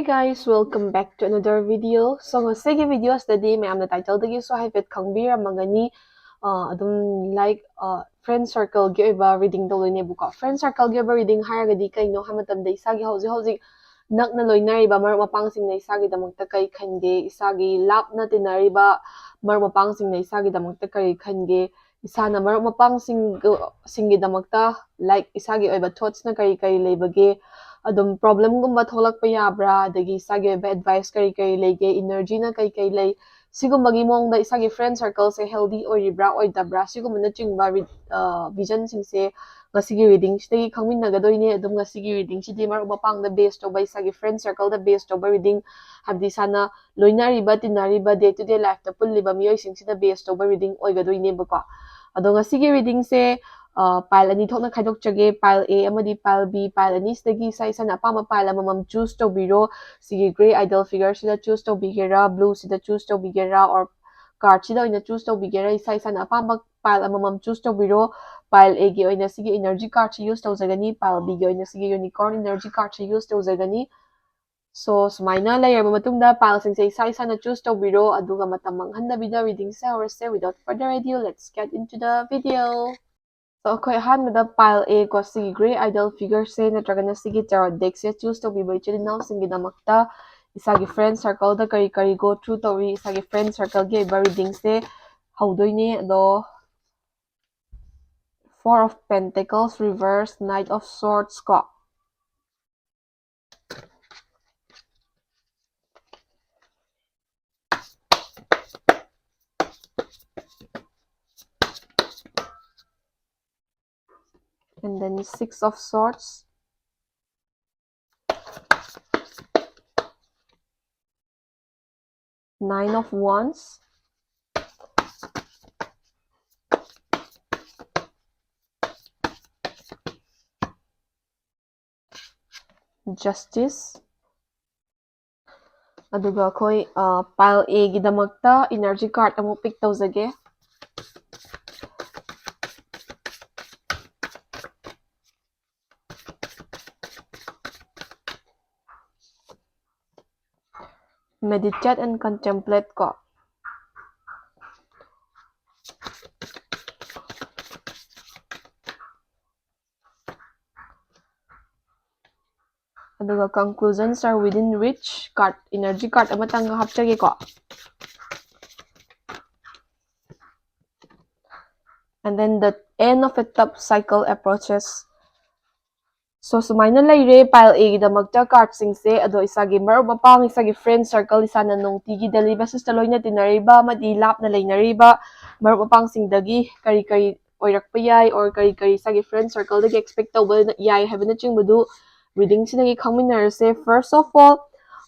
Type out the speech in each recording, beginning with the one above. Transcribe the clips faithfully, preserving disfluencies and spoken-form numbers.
Guys, welcome back to another video. So, ꯉꯁꯤꯒꯤ video ꯑꯁꯤꯗꯗꯤ ꯃꯌꯥꯝꯅ title ꯗꯒꯤꯁꯨ ꯍꯥꯏꯐꯦꯠ ꯈꯪꯕꯤꯔꯝꯃꯒꯅꯤ, ꯑ, ꯑꯗꯨꯝ, like, ꯑ, friend circle ꯒꯤ ꯑꯣꯏꯕ reading ꯇꯧꯗꯣꯏꯅꯦꯕꯀꯣ꯫ Friend circle ꯒꯤ ꯑꯣꯏꯕ reading ꯍꯥꯏꯔꯒꯗꯤ ꯀꯩꯅꯣ ꯍꯥꯏꯕ ꯃꯇꯝꯗ, ꯏꯁꯥꯒꯤ ꯍꯧꯖꯤꯛ ꯍꯧꯖꯤꯛ ꯅꯛꯅ ꯂꯣꯏꯅꯔꯤꯕ ꯃꯔꯨꯞ ꯃꯄꯥꯡꯁꯤꯡꯅ ꯏꯁꯥꯒꯤꯗꯃꯛꯇ ꯀꯔꯤ ꯈꯟꯒꯦ, ꯏꯁꯥꯒꯤ ꯂꯥꯞꯅ ꯇꯤꯟꯅꯔꯤꯕ ꯃꯔꯨꯞ ꯃꯄꯥꯡꯁꯤꯡꯅ ꯏꯁꯥꯒꯤꯗꯃꯛꯇ ꯀꯔꯤ ꯈꯟꯒꯦ, ꯏꯁꯥꯅ ꯃꯔꯨꯞ ꯃꯄꯥꯡꯁꯤꯡ, ꯁꯤꯡꯒꯤꯗꯃꯛꯇ, like, ꯏꯁꯥꯒꯤ ꯑꯣꯏꯕ thoughts ꯅ ꯀꯔꯤ ꯀꯔꯤ ꯂꯩꯕꯒꯦ, ꯑꯗꯨꯝ problem ꯒꯨꯝꯕ ꯊꯣꯛꯂꯛꯄ ꯌꯥꯕ꯭ꯔꯥ, ꯑꯗꯒꯤ ꯏꯁꯥꯒꯤ ꯑꯣꯏꯕ advice ꯀꯔꯤ ꯀꯔꯤ ꯂꯩꯒꯦ, energy ꯅ ꯀꯔꯤ ꯀꯔꯤ ꯂꯩ, ꯁꯤꯒꯨꯝꯕꯒꯤ ꯃꯑꯣꯡꯗ ꯏꯁꯥꯒꯤ friend circle ꯁꯦ healthy ꯑꯣꯏꯔꯤꯕ꯭ꯔꯥ ꯑꯣꯏꯗꯕ꯭ꯔꯥ, ꯁꯤꯒꯨꯝꯕꯅꯆꯤꯡꯕ ꯔꯤ-, ꯑ, vision ꯁꯤꯡꯁꯦ ꯉꯁꯤꯒꯤ reading ꯁꯤꯗꯒꯤ ꯈꯪꯃꯤꯟꯅꯒꯗꯣꯏꯅꯦ꯫ ꯑꯗꯨꯝ ꯉꯁꯤꯒꯤ reading ꯁꯤꯗꯤ ꯃꯔꯨꯞ ꯃꯄꯥꯡꯗ base ꯇꯧꯕ, ꯏꯁꯥꯒꯤ friend circle ꯗ base ꯇꯧꯕ reading, ꯍꯥꯏꯕꯗꯤ ꯏꯁꯥꯅ ꯂꯣꯏꯅꯔꯤꯕ, ꯇꯤꯟꯅꯔꯤꯕ, day to day life ꯇ ꯄꯨꯜꯂꯤꯕ ꯃꯤꯑꯣꯏꯁꯤꯡꯁꯤꯗ base ꯇꯧꯕ reading ꯑꯣꯏꯒꯗꯣꯏꯅꯦꯕꯀꯣ꯫ ꯑꯗꯣ ꯉꯁꯤꯒꯤ reading ꯁꯦ, ꯑ, pile ꯑꯅꯤ ꯊꯣꯛꯅ ꯈꯥꯏꯗꯣꯛꯆꯒꯦ, pile A ꯑꯃꯗꯤ pile B꯫ Pile ꯑꯅꯤꯁꯤꯗꯒꯤ ꯏꯁꯥ ꯏꯁꯥꯅ ꯑꯄꯥꯝꯕ pile ꯑꯃꯃꯝ choose ꯇꯧꯕꯤꯔꯣ꯫ ꯁꯤꯒꯤ grey idol figure ꯁꯤꯗ choose ꯇꯧꯕꯤꯒꯦꯔꯥ, blue ꯁꯤꯗ choose ꯇꯧꯕꯤꯒꯦꯔꯥ, or card ꯁꯤꯗ ꯑꯣꯏꯅ choose ꯇꯧꯕꯤꯒꯦꯔꯥ, ꯏꯁꯥ ꯏꯁꯥꯅ ꯑꯄꯥꯝꯕ pile ꯑꯃꯃꯝ choose ꯇꯧꯕꯤꯔꯣ꯫ Pile A ꯒꯤ ꯑꯣꯏꯅ ꯁꯤꯒꯤ energy card ꯁꯤ use ꯇꯧꯖꯒꯅꯤ, pile B ꯒꯤ ꯑꯣꯏꯅ ꯁꯤꯒꯤ unicorn energy card ꯁꯤ use ꯇꯧꯖꯒꯅꯤ꯫ So, ꯁꯨꯃꯥꯏꯅ ꯂꯩꯔꯕ ꯃꯇꯨꯡꯗ pile ꯁꯤꯡꯁꯦ ꯏꯁꯥ ꯏꯁꯥꯅ choose ꯇꯧꯕꯤꯔꯣ, ꯑꯗꯨꯒ ꯃꯇꯝ ꯃꯥꯡꯍꯟꯗꯕꯤꯗ reading say ꯍꯧꯔꯁꯦ꯫ Without further ado, let's get into the video. So, ꯑꯩꯈꯣꯏ ꯑꯍꯥꯟꯕꯗ pile A ꯀꯣ, ꯁꯤꯒꯤ grey idol figure ꯁꯦ ꯅꯠꯇ꯭ꯔꯒꯅ ꯁꯤꯒꯤ tarot deck ꯁꯦ choose ꯇꯧꯕꯤꯕ ꯏꯆꯤꯜ ꯏꯅꯥꯎꯁꯤꯡꯒꯤꯗꯃꯛꯇ ꯏꯁꯥꯒꯤ friend circle ꯗ ꯀꯔꯤ ꯀꯔꯤ go through ꯇꯧꯔꯤ, ꯏꯁꯥꯒꯤ friend circle ꯒꯤ ꯑꯣꯏꯕ reading ꯁꯦ ꯍꯧꯗꯣꯏꯅꯦ꯫ ꯑꯗꯣ, Four of Pentacles reverse, Knight of Swords ꯀꯣ꯫ And then Six of Swords. Nine of Wands. Justice. ꯑꯗꯨꯒ ꯑꯩꯈꯣꯏ, ꯑ, pile A ꯒꯤꯗꯃꯛꯇ energy card ꯑꯃꯨꯛ pick ꯇꯧꯖꯒꯦ꯫ Meditate and contemplate ꯀꯣ. ꯑꯗꯨꯒ conclusions are within reach card, energy card ꯑꯃꯇꯪꯒ ꯍꯥꯞꯆꯒꯦꯀꯣ. And then the end of a tough cycle approaches. So ꯁꯨꯃꯥꯏꯅ ꯂꯩꯔꯦ pile A ꯒꯤꯗꯃꯛꯇ card ꯁꯤꯡꯁꯦ꯫ ꯑꯗꯣ ꯏꯁꯥꯒꯤ ꯃꯔꯨꯞ ꯃꯄꯥꯡ, ꯏꯁꯥꯒꯤ friend circle, ꯏꯁꯥꯅ ꯅꯨꯡꯇꯤꯒꯤ daily basis ꯇ ꯂꯣꯏꯅ ꯇꯤꯟꯅꯔꯤꯕ ꯑꯃꯗꯤ ꯂꯥꯞꯅ ꯂꯩꯅꯔꯤꯕ ꯃꯔꯨꯞ ꯃꯄꯥꯡꯁꯤꯡꯗꯒꯤ ꯀꯔꯤ ꯀꯔꯤ ꯑꯣꯏꯔꯛꯄ ꯌꯥꯏ, or ꯀꯔꯤ ꯀꯔꯤ ꯏꯁꯥꯒꯤ friend circle ꯗꯒꯤ expect ꯇꯧꯕ ꯌꯥꯏ ꯍꯥꯏꯕꯅꯆꯤꯡꯕꯗꯨ reading ꯁꯤꯗꯒꯤ ꯈꯪꯃꯤꯟꯅꯔꯁꯦ꯫ First of all,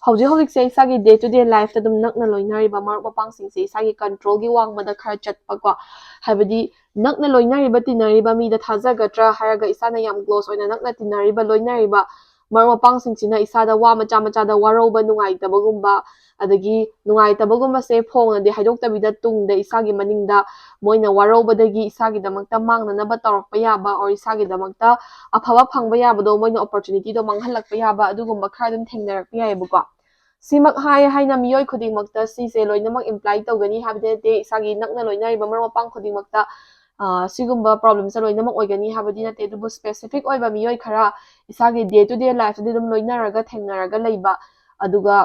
ꯍꯧꯖꯤꯛ ꯍꯧꯖꯤꯛꯁꯦ ꯏꯁꯥꯒꯤ day to day life ꯇ ꯑꯗꯨꯝ ꯅꯛꯅ ꯂꯣꯏꯅꯔꯤꯕ ꯃꯔꯨꯞ ꯃꯄꯥꯡꯁꯤꯡꯁꯦ ꯏꯁꯥꯒꯤ control ꯒꯤ ꯋꯥꯡꯃꯗ ꯈꯔ ꯆꯠꯄꯀꯣ, ꯍꯥꯏꯕꯗꯤ ꯅꯛꯅ ꯂꯣꯏꯅꯔꯤꯕ, ꯇꯤꯟꯅꯔꯤꯕ ꯃꯤꯗ ꯊꯥꯖꯒꯗ꯭ꯔꯥ ꯍꯥꯏꯔꯒ ꯏꯁꯥꯅ ꯌꯥꯝ close ꯑꯣꯏꯅ ꯅꯛꯅ ꯇꯤꯟꯅꯔꯤꯕ, ꯂꯣꯏꯅꯔꯤꯕ ꯃꯔꯨꯞ ꯃꯄꯥꯡꯁꯤꯡꯁꯤꯅ ꯏꯁꯥꯗ ꯋꯥ ꯃꯆꯥ ꯃꯆꯥꯗ ꯋꯥꯔꯧꯕ, ꯅꯨꯡꯉꯥꯏꯇꯕꯒꯨꯝꯕ, ꯑꯗꯒꯤ ꯅꯨꯡꯉꯥꯏꯇꯕꯒꯨꯝꯕꯁꯦ ꯐꯣꯡꯅꯗꯤ ꯍꯥꯏꯗꯣꯛꯇꯕꯤꯗ ꯇꯨꯡꯗ ꯏꯁꯥꯒꯤ ꯃꯅꯤꯡꯗ ꯃꯣꯏꯅ ꯋꯥꯔꯧꯕꯗꯒꯤ ꯏꯁꯥꯒꯤꯗꯃꯛꯇ ꯃꯥꯡꯅꯅꯕ ꯇꯧꯔꯛꯄ ꯌꯥꯕ, or ꯏꯁꯥꯒꯤꯗꯃꯛꯇ ꯑꯐꯕ ꯐꯪꯕ ꯌꯥꯕꯗꯣ ꯃꯣꯏꯅ opportunity ꯗꯣ ꯃꯥꯡꯍꯜꯂꯛꯄ ꯌꯥꯕ, ꯑꯗꯨꯒꯨꯝꯕ ꯈꯔ ꯑꯗꯨꯝ ꯊꯦꯡꯅꯔꯛꯄ ꯌꯥꯏꯑꯕꯀꯣ꯫ ꯁꯤꯃꯛ ꯍꯥꯏ ꯍꯥꯏꯅ ꯃꯤꯑꯣꯏ ꯈꯨꯗꯤꯡꯃꯛꯇ ꯁꯤꯁꯦ ꯂꯣꯏꯅꯃꯛ imply ꯇꯧꯒꯅꯤ ꯍꯥꯏꯕꯗꯤ ꯅꯠꯇꯦ꯫ ꯏꯁꯥꯒꯤ ꯅꯛꯅ ꯂꯣꯏꯅꯔꯤꯕ ꯃꯔꯨꯞ ꯃꯄꯥꯡ ꯈꯨꯗꯤꯡꯃꯛꯇ ꯑ, ꯁꯤꯒꯨꯝꯕ problem ꯁꯦ ꯂꯣꯏꯅꯃꯛ ꯑꯣꯏꯒꯅꯤ ꯍꯥꯏꯕꯗꯤ ꯅꯠꯇꯦ, ꯑꯗꯨꯕꯨ specific ꯑꯣꯏꯕ ꯃꯤꯑꯣꯏ ꯈꯔ ꯏꯁꯥꯒꯤ day to day life ꯇꯗꯤ ꯑꯗꯨꯝ ꯂꯣꯏꯅꯔꯒ ꯊꯦꯡꯅꯔꯒ ꯂꯩꯕ, ꯑꯗꯨꯒ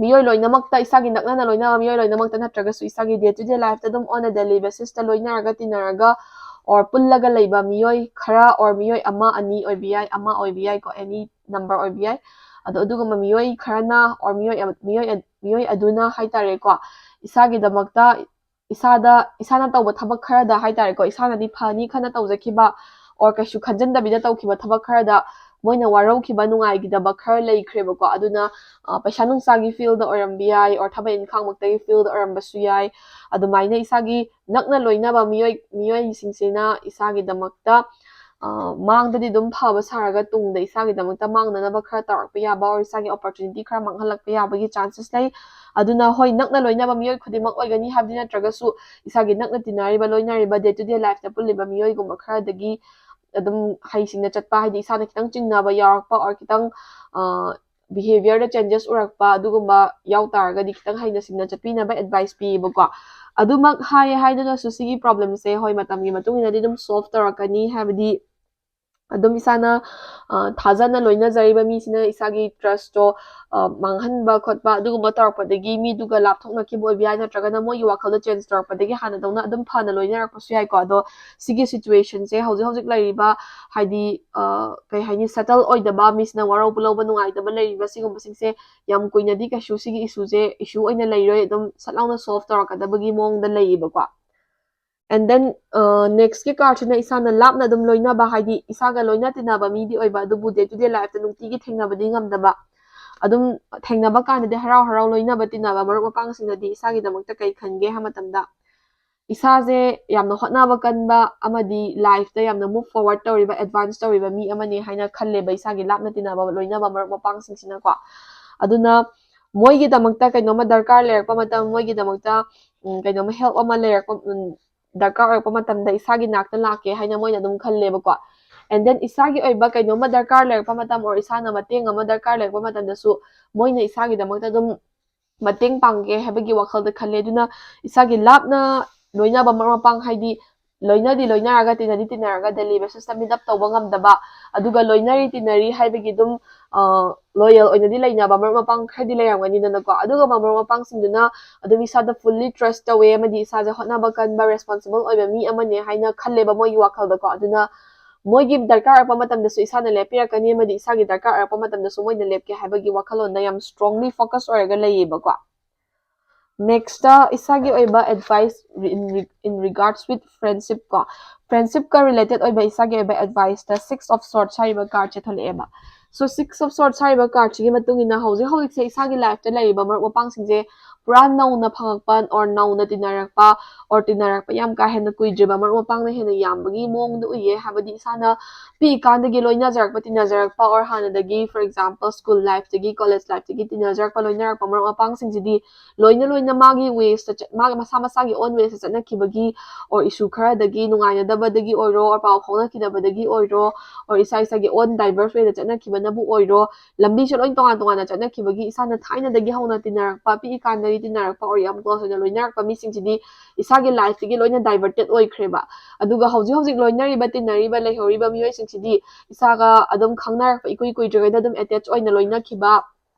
ꯃꯤꯑꯣꯏ ꯂꯣꯏꯅꯃꯛꯇ, ꯏꯁꯥꯒꯤ ꯅꯛꯅꯅ ꯂꯣꯏꯅꯕ ꯃꯤꯑꯣꯏ ꯂꯣꯏꯅꯃꯛꯇ ꯅꯠꯇ꯭ꯔꯒꯁꯨ ꯏꯁꯥꯒꯤ day to day life ꯇ ꯑꯗꯨꯝ on a daily basis ꯇ ꯂꯣꯏꯅꯔꯒ ꯇꯤꯟꯅꯔꯒ or ꯄꯨꯜꯂꯒ ꯂꯩꯕ ꯃꯤꯑꯣꯏ ꯈꯔ, or ꯃꯤꯑꯣꯏ ꯑꯃ ꯑꯅꯤ ꯑꯣꯏꯕ ꯌꯥꯏ, ꯑꯃ ꯑꯣꯏꯕ ꯌꯥꯏꯀꯣ, any number ꯑꯣꯏꯕ ꯌꯥꯏ꯫ ꯑꯗꯣ ꯑꯗꯨꯒꯨꯝꯕ ꯃꯤꯑꯣꯏ ꯈꯔꯅ or ꯃꯤꯑꯣꯏ ꯑꯃ-, ꯃꯤꯑꯣꯏ ꯑ-, ꯃꯤꯑꯣꯏ ꯑꯗꯨꯅ ꯍꯥꯏꯇꯥꯔꯦꯀꯣ, ꯏꯁꯥꯒꯤꯗꯃꯛꯇ ꯏꯁꯥꯗ, ꯏꯁꯥꯅ ꯇꯧꯕ ꯊꯕꯛ ꯈꯔꯗ ꯍꯥꯏꯇꯥꯔꯦꯀꯣ, ꯏꯁꯥꯅꯗꯤ ꯐꯅꯤ ꯈꯟꯅ ꯇꯧꯖꯈꯤꯕ or ꯀꯩꯁꯨ ꯈꯟꯖꯟꯗꯕꯤꯗ ꯇꯧꯈꯤꯕ ꯊꯕꯛ ꯈꯔꯗ ꯃꯣꯏꯅ ꯋꯥꯔꯧꯈꯤꯕ, ꯅꯨꯡꯉꯥꯏꯈꯤꯗꯕ ꯈꯔ ꯂꯩꯈ꯭ꯔꯦꯕꯀꯣ꯫ ꯑꯗꯨꯅ, ꯑ, ꯄꯩꯁꯥ ꯅꯨꯡꯁꯥꯒꯤ field ꯗ ꯑꯣꯏꯔꯝꯕ ꯌꯥꯏ, or ꯊꯕꯛ ꯏꯪꯈꯥꯡꯃꯛꯇꯒꯤ field ꯗ ꯑꯣꯏꯔꯝꯕꯁꯨ ꯌꯥꯏ꯫ ꯑꯗꯨꯃꯥꯏꯅ ꯏꯁꯥꯒꯤ ꯅꯛꯅ ꯂꯣꯏꯅꯕ ꯃꯤꯑꯣꯏ, ꯃꯤꯑꯣꯏꯁꯤꯡꯁꯤꯅ ꯏꯁꯥꯒꯤꯗꯃꯛꯇ, ꯑ, ꯃꯥꯡꯗꯗꯤ ꯑꯗꯨꯝ ꯐꯕ ꯁꯥꯔꯒ ꯇꯨꯡꯗ ꯏꯁꯥꯒꯤꯗꯃꯛꯇ ꯃꯥꯡꯅꯅꯕ ꯈꯔ ꯇꯧꯔꯛꯄ ꯌꯥꯕ, or ꯏꯁꯥꯒꯤ opportunity ꯈꯔ ꯃꯥꯡꯍꯜꯂꯛꯄ ꯌꯥꯕꯒꯤ chances ꯂꯩ꯫ ꯑꯗꯨꯅ ꯍꯣꯏ, ꯅꯛꯅ ꯂꯣꯏꯅꯕ ꯃꯤꯑꯣꯏ ꯈꯨꯗꯤꯡꯃꯛ ꯑꯣꯏꯒꯅꯤ ꯍꯥꯏꯕꯗꯤ ꯅꯠꯇ꯭ꯔꯒꯁꯨ, ꯏꯁꯥꯒꯤ ꯅꯛꯅ ꯇꯤꯟꯅꯔꯤꯕ, ꯂꯣꯏꯅꯔꯤꯕ, day to day life ꯇ ꯄꯨꯜꯂꯤꯕ ꯃꯤꯑꯣꯏꯒꯨꯝꯕ ꯈꯔꯗꯒꯤ ꯑꯗꯨꯝ ꯍꯩꯁꯤꯡꯅ ꯆꯠꯄ, ꯍꯥꯏꯗꯤ ꯏꯁꯥꯗ ꯈꯤꯇꯪ ꯆꯤꯡꯅꯕ ꯌꯥꯎꯔꯛꯄ, or ꯈꯤꯇꯪ, ꯑ, ꯕꯤꯍꯦꯕꯤꯌꯔꯗ ꯆꯦꯟꯖꯦꯁ ꯎꯔꯛꯄ ꯑꯗꯨꯒꯨꯝꯕ ꯌꯥꯎ ꯇꯥꯔꯒꯗꯤ ꯈꯤꯇꯪ ꯍꯩꯅ ꯁꯤꯡꯅ ꯆꯠꯄꯤꯅꯕ ꯑꯦꯗꯚꯥꯏꯁ ꯄꯤꯌꯦꯕꯀꯣ꯫ ꯑꯗꯨꯃꯛ ꯍꯥꯏꯌꯦ ꯍꯥꯏꯗꯨꯅꯁꯨ ꯁꯤꯒꯤ ꯄ꯭ꯔꯣꯕ꯭ꯂꯦꯝꯁꯦ ꯍꯣꯏ ꯃꯇꯝꯒꯤ ꯃꯇꯨꯡ ꯏꯟꯅꯗꯤ ꯑꯗꯨꯝ ꯁꯣꯜꯕ ꯇꯧꯔꯛꯀꯅꯤ, ꯍꯥꯏꯕꯗꯤ ꯑꯗꯨꯝ ꯏꯁꯥꯅ ꯊꯥꯖꯅ ꯂꯣꯏꯅꯖꯔꯤꯕ ꯃꯤꯁꯤꯅ ꯏꯁꯥꯒꯤ ꯇ꯭ꯔꯁꯇꯣ ꯃꯥꯡꯍꯟꯕ ꯈꯣꯠꯄ ꯑꯗꯨꯒꯨꯝꯕ ꯇꯧꯔꯛꯄꯗꯒꯤ ꯃꯤꯗꯨꯒ ꯂꯥꯞꯊꯣꯛꯅꯈꯤꯕ ꯑꯣꯏꯕ ꯌꯥꯏ, ꯅꯠꯇ꯭ꯔꯒꯅ ꯃꯣꯏꯒꯤ ꯋꯥꯈꯜꯗꯣ ꯆꯦꯟꯖ ꯇꯧꯔꯛꯄꯗꯒꯤ ꯍꯥꯟꯅꯗꯧꯅ ꯑꯗꯨꯝ ꯐꯅ ꯂꯣꯏꯅꯔꯛꯄꯁꯨ ꯌꯥꯏꯀꯣ꯫ ꯑꯗꯣ ꯁꯤꯒꯤ ꯁꯤꯆꯨꯋꯦꯁꯟꯁꯦ ꯍꯧꯖꯤꯛ ꯍꯧꯖꯤꯛ ꯂꯩꯔꯤꯕ, ꯍꯥꯏꯗꯤ ꯀꯩ ꯍꯥꯏꯅꯤ, ꯁꯦꯇꯜ ꯑꯣꯏꯗꯕ, ꯃꯤꯁꯤꯅ ꯋꯥꯔꯧꯕ ꯂꯧꯕ ꯅꯨꯡꯉꯥꯏꯇꯕ ꯂꯩꯔꯤꯕ ꯁꯤꯒꯨꯝꯕꯁꯤꯡꯁꯦ ꯌꯥꯝ ꯀꯨꯏꯅꯗꯤ ꯀꯩꯁꯨ ꯁꯤꯒꯤ ꯏꯁꯨꯁꯦ ꯏꯁꯨ ꯑꯣꯏꯅ ꯂꯩꯔꯣꯏ, ꯑꯗꯨꯝ ꯁꯠ ꯂꯥꯎꯅ ꯁꯣꯜꯕ ꯇꯧꯔꯛꯀꯗꯕꯒꯤ ꯃꯑꯣꯡꯗ ꯂꯩꯌꯦꯕꯀꯣ꯫ And then next ꯀꯤ ꯀꯥꯔꯠꯁꯤꯅ ꯏꯁꯥꯅ ꯂꯥꯞꯅ ꯑꯗꯨꯝ ꯂꯣꯏꯅꯕ, ꯍꯥꯏꯗꯤ ꯏꯁꯥꯒ ꯂꯣꯏꯅ ꯇꯤꯟꯅꯕ ꯃꯤꯗꯤ ꯑꯣꯏꯕ, ꯑꯗꯨꯕꯨ ꯗꯦ ꯇꯨ ꯗꯦ ꯂꯥꯏꯐꯇ ꯅꯨꯡꯇꯤꯒꯤ ꯊꯦꯡꯅꯕꯗꯤ ꯉꯝꯗꯕ, ꯑꯗꯨꯝ ꯊꯦꯡꯅꯕ ꯀꯥꯟꯗꯗꯤ ꯍꯔꯥꯎ ꯍꯔꯥꯎ ꯂꯣꯏꯅꯕ ꯇꯤꯟꯅꯕ ꯃꯔꯨꯞ ꯃꯄꯥꯡꯁꯤꯡꯅꯗꯤ ꯏꯁꯥꯒꯤꯗꯃꯛꯇ ꯀꯩ ꯈꯟꯒꯦ ꯍꯥꯏꯕ ꯃꯇꯝꯗ, ꯏꯁꯥꯁꯦ ꯌꯥꯝꯅ ꯍꯣꯠꯅꯕ ꯀꯟꯕ ꯑꯃꯗꯤ ꯂꯥꯏꯐꯇ ꯌꯥꯝꯅ ꯃꯨꯚ ꯐꯣꯔꯋꯥꯔꯗ ꯇꯧꯔꯤꯕ, ꯑꯦꯗꯚꯥꯟꯁ ꯇꯧꯔꯤꯕ ꯃꯤ ꯑꯃꯅꯤ ꯍꯥꯏꯅ ꯈꯜꯂꯦꯕ ꯏꯁꯥꯒꯤ ꯂꯥꯞꯅ ꯇꯤꯟꯅꯕ ꯂꯣꯏꯅꯕ ꯃꯔꯨꯞ ꯃꯄꯥꯡꯁꯤꯡꯁꯤꯅꯀꯣ꯫ ꯑꯗꯨꯅ ꯃꯣꯏꯒꯤꯗꯃꯛꯇ ꯀꯩꯅꯣꯝꯃ ꯗꯔꯀꯥꯔ ꯂꯩꯔꯛꯄ ꯃꯇꯝ, ꯃꯣꯏꯒꯤꯗꯃꯛꯇ ꯀꯩꯅꯣꯝꯃ ꯍꯦꯜꯞ ꯑꯃ ꯂꯩꯔꯛꯄ, ꯗꯔꯀꯥꯔ ꯑꯣꯏꯔꯛꯄ ꯃꯇꯝꯗ ꯏꯁꯥꯒꯤ ꯅꯥꯛꯇ ꯂꯥꯛꯀꯦ ꯍꯥꯏꯅ ꯃꯣꯏꯅ ꯑꯗꯨꯝ ꯈꯜꯂꯦꯕꯀꯣ꯫ And then ꯏꯁꯥꯒꯤ ꯑꯣꯏꯕ ꯀꯩꯅꯣꯝꯃ ꯗꯔꯀꯥꯔ ꯂꯩꯔꯛꯄ ꯃꯇꯝ, or ꯏꯁꯥꯅ ꯃꯇꯦꯡ ꯑꯃ ꯗꯔꯀꯥꯔ ꯂꯩꯔꯛꯄ ꯃꯇꯝꯗꯁꯨ ꯃꯣꯏꯅ ꯏꯁꯥꯒꯤꯗꯃꯛꯇ ꯑꯗꯨꯝ ꯃꯇꯦꯡ ꯄꯥꯡꯒꯦ ꯍꯥꯏꯕꯒꯤ ꯋꯥꯈꯜꯗ ꯈꯜꯂꯦ꯫ ꯑꯗꯨꯅ ꯏꯁꯥꯒꯤ ꯂꯥꯞꯅ ꯂꯣꯏꯅꯕ ꯃꯔꯨꯞ ꯃꯄꯥꯡ, ꯍꯥꯏꯗꯤ ꯂꯣꯏꯅꯗꯤ ꯂꯣꯏꯅꯔꯒ ꯇꯤꯟꯅꯗꯤ ꯇꯤꯟꯅꯔꯒ ꯗꯦꯂꯤ ꯕꯦꯁꯤꯁꯇ ꯃꯤꯠ ꯑꯞ ꯇꯧꯕ ꯉꯝꯗꯕ, ꯑꯗꯨꯒ ꯂꯣꯏꯅꯔꯤ ꯇꯤꯟꯅꯔꯤ ꯍꯥꯏꯕꯒꯤ ꯑꯗꯨꯝ ꯂꯣꯌꯦꯜ ꯑꯣꯏꯅꯗꯤ ꯂꯩꯅꯕ ꯃꯔꯨꯞ ꯃꯄꯥꯡ ꯈꯔꯗꯤ ꯂꯩꯔꯝꯒꯅꯤꯗꯅꯀꯣ꯫ ꯑꯗꯨꯒꯨꯝꯕ ꯃꯔꯨꯞ ꯃꯄꯥꯡꯁꯤꯡꯗꯨꯅ ꯑꯗꯨꯝ ꯏꯁꯥꯗ ꯐꯨꯜꯂꯤ ꯇ꯭ꯔꯁ ꯇꯧꯋꯦ ꯑꯃꯗꯤ ꯏꯁꯥꯁꯦ ꯍꯣꯠꯅꯕ ꯀꯟꯕ, ꯔꯦꯁꯄꯣꯟꯁꯤꯕꯜ ꯑꯣꯏꯕ ꯃꯤ ꯑꯃꯅꯦ ꯍꯥꯏꯅ ꯈꯜꯂꯦꯕ ꯃꯣꯏꯒꯤ ꯋꯥꯈꯜꯗꯀꯣ꯫ ꯑꯗꯨꯅ ꯃꯣꯏꯒꯤ ꯗꯔꯀꯥꯔ ꯑꯣꯏꯔꯛꯄ ꯃꯇꯝꯗꯁꯨ ꯏꯁꯥꯅ ꯂꯦꯞꯄꯤꯔꯛꯀꯅꯤ ꯑꯃꯗꯤ ꯏꯁꯥꯒꯤ ꯗꯔꯀꯥꯔ ꯑꯣꯏꯔꯛꯄ ꯃꯇꯝꯗꯁꯨ ꯃꯣꯏꯅ ꯂꯦꯞꯀꯦ ꯍꯥꯏꯕꯒꯤ ꯋꯥꯈꯜꯂꯣꯟꯗ ꯌꯥꯝ ꯁ꯭ꯇꯔꯣꯡꯂꯤ ꯐꯣꯀꯁ ꯑꯣꯏꯔꯒ ꯂꯩꯌꯦꯕꯀꯣ꯫ ꯅꯦꯛꯁꯇ ꯏꯁꯥꯒꯤ ꯑꯣꯏꯕ advice in regards with friendship ꯀꯣ, ꯐ꯭ꯔꯦꯟꯁꯤꯞꯀ ꯔꯤꯂꯦꯇꯦꯠ ꯑꯣꯏꯕ ꯏꯁꯥꯒꯤ ꯑꯣꯏꯕ ꯑꯦꯗꯚꯥꯏꯁꯇ Six of Swords ꯍꯥꯏꯔꯤꯕ ꯀꯥꯔꯠꯁꯦ ꯊꯣꯛꯂꯛꯑꯦꯕ꯫ So Six of Swords ꯍꯥꯏꯔꯤꯕ ꯀꯥꯔꯠꯁꯤꯒꯤ ꯃꯇꯨꯡ ꯏꯟꯅ ꯍꯧꯖꯤꯛ ꯍꯧꯖꯤꯛꯁꯦ ꯏꯁꯥꯒꯤ ꯂꯥꯏꯐꯇ ꯂꯩꯔꯤꯕ ꯃꯔꯨꯞ ꯃꯄꯥꯡꯁꯤꯡꯁꯦ ꯄꯨꯔꯥ ꯅꯧꯅ ꯐꯪꯉꯛꯄ or ꯅꯧꯅ ꯇꯤꯟꯅꯔꯛꯄ or ꯇꯤꯟꯅꯔꯛꯄ ꯌꯥꯝ ꯀꯥ ꯍꯦꯟꯅ ꯀꯨꯏꯗ꯭ꯔꯤꯕ ꯃꯔꯨꯞ ꯃꯄꯥꯡꯅ ꯍꯦꯟꯅ ꯌꯥꯝꯕꯒꯤ ꯃꯑꯣꯡꯗ ꯎꯏꯌꯦ꯫ ꯍꯥꯏꯕꯗꯤ ꯏꯁꯥꯅ ꯄꯤꯛꯏꯀꯥꯟꯗꯒꯤ ꯂꯣꯏꯅꯖꯔꯛꯄ ꯇꯤꯟꯅꯖꯔꯛꯄ or ꯍꯥꯟꯅꯗꯒꯤ, for example, school lifeꯇꯒꯤ, college lifeꯇꯒꯤ ꯇꯤꯟꯅꯖꯔꯛꯄ ꯂꯣꯏꯅꯔꯛꯄ ꯃꯔꯨꯞ ꯃꯄꯥꯡꯁꯤꯡꯁꯤꯗꯤ ꯂꯣꯏꯅ ꯂꯣꯏꯅ ꯃꯥꯒꯤ waysꯇ ꯆꯠ- ꯃꯥꯒꯤ ꯃꯁꯥ ꯃꯁꯥꯒꯤ own waysꯇ ꯆꯠꯅꯈꯤꯕꯒꯤ or issue ꯈꯔꯗꯒꯤ, ꯅꯨꯡꯉꯥꯏꯅꯗꯕꯗꯒꯤ ꯑꯣꯏꯔꯣ or ꯄꯥꯎ ꯐꯥꯎꯅꯈꯤꯗꯕꯗꯒꯤ ꯑꯣꯏꯔꯣ or ꯏꯁꯥ ꯏꯁꯥꯒꯤ own diverse wayꯗ ꯆꯠꯅꯈꯤꯕꯅꯕꯨ ꯑꯣꯏꯔꯣ, ꯂꯝꯕꯤꯁꯦ ꯂꯣꯏ ꯇꯣꯉꯥꯟ ꯇꯣꯉꯥꯟꯅ ꯆꯠꯅꯈꯤꯕꯒꯤ ꯏꯁꯥꯅ ꯊꯥꯏꯅꯗꯒꯤ ꯍꯧꯅ ꯇꯤꯟꯅꯔꯛꯄ, ꯄꯤꯛꯏꯀꯥꯟꯗꯒꯤ ꯇꯤꯟꯅꯔꯛꯄ or ꯌꯥꯝ close ꯑꯣꯏꯅ ꯂꯣꯏꯅꯔꯛꯄ ꯃꯤꯁꯤꯡꯁꯤꯗꯤ ꯏꯁꯥꯒꯤ lifeꯇꯒꯤ ꯂꯣꯏꯅ diverted ꯑꯣꯏꯈ꯭ꯔꯦꯕ꯫ ꯑꯗꯨꯒ ꯍꯧꯖꯤꯛ ꯍꯧꯖꯤꯛ ꯂꯣꯏꯅꯔꯤꯕ ꯇꯤꯟꯅꯔꯤꯕ ꯂꯩꯍꯧꯔꯤꯕ ꯃꯤꯑꯣꯏꯁꯤꯡꯁꯤꯗꯤ ꯏꯁꯥꯒ ꯑꯗꯨꯝ ꯈꯪꯅꯔꯛꯄ ꯏꯀꯨꯏ ꯀꯨꯏꯗ꯭ꯔꯤꯉꯩꯗ ꯑꯗꯨꯝ attach ꯑꯣꯏꯅ ꯂꯣꯏꯅꯈꯤꯕ,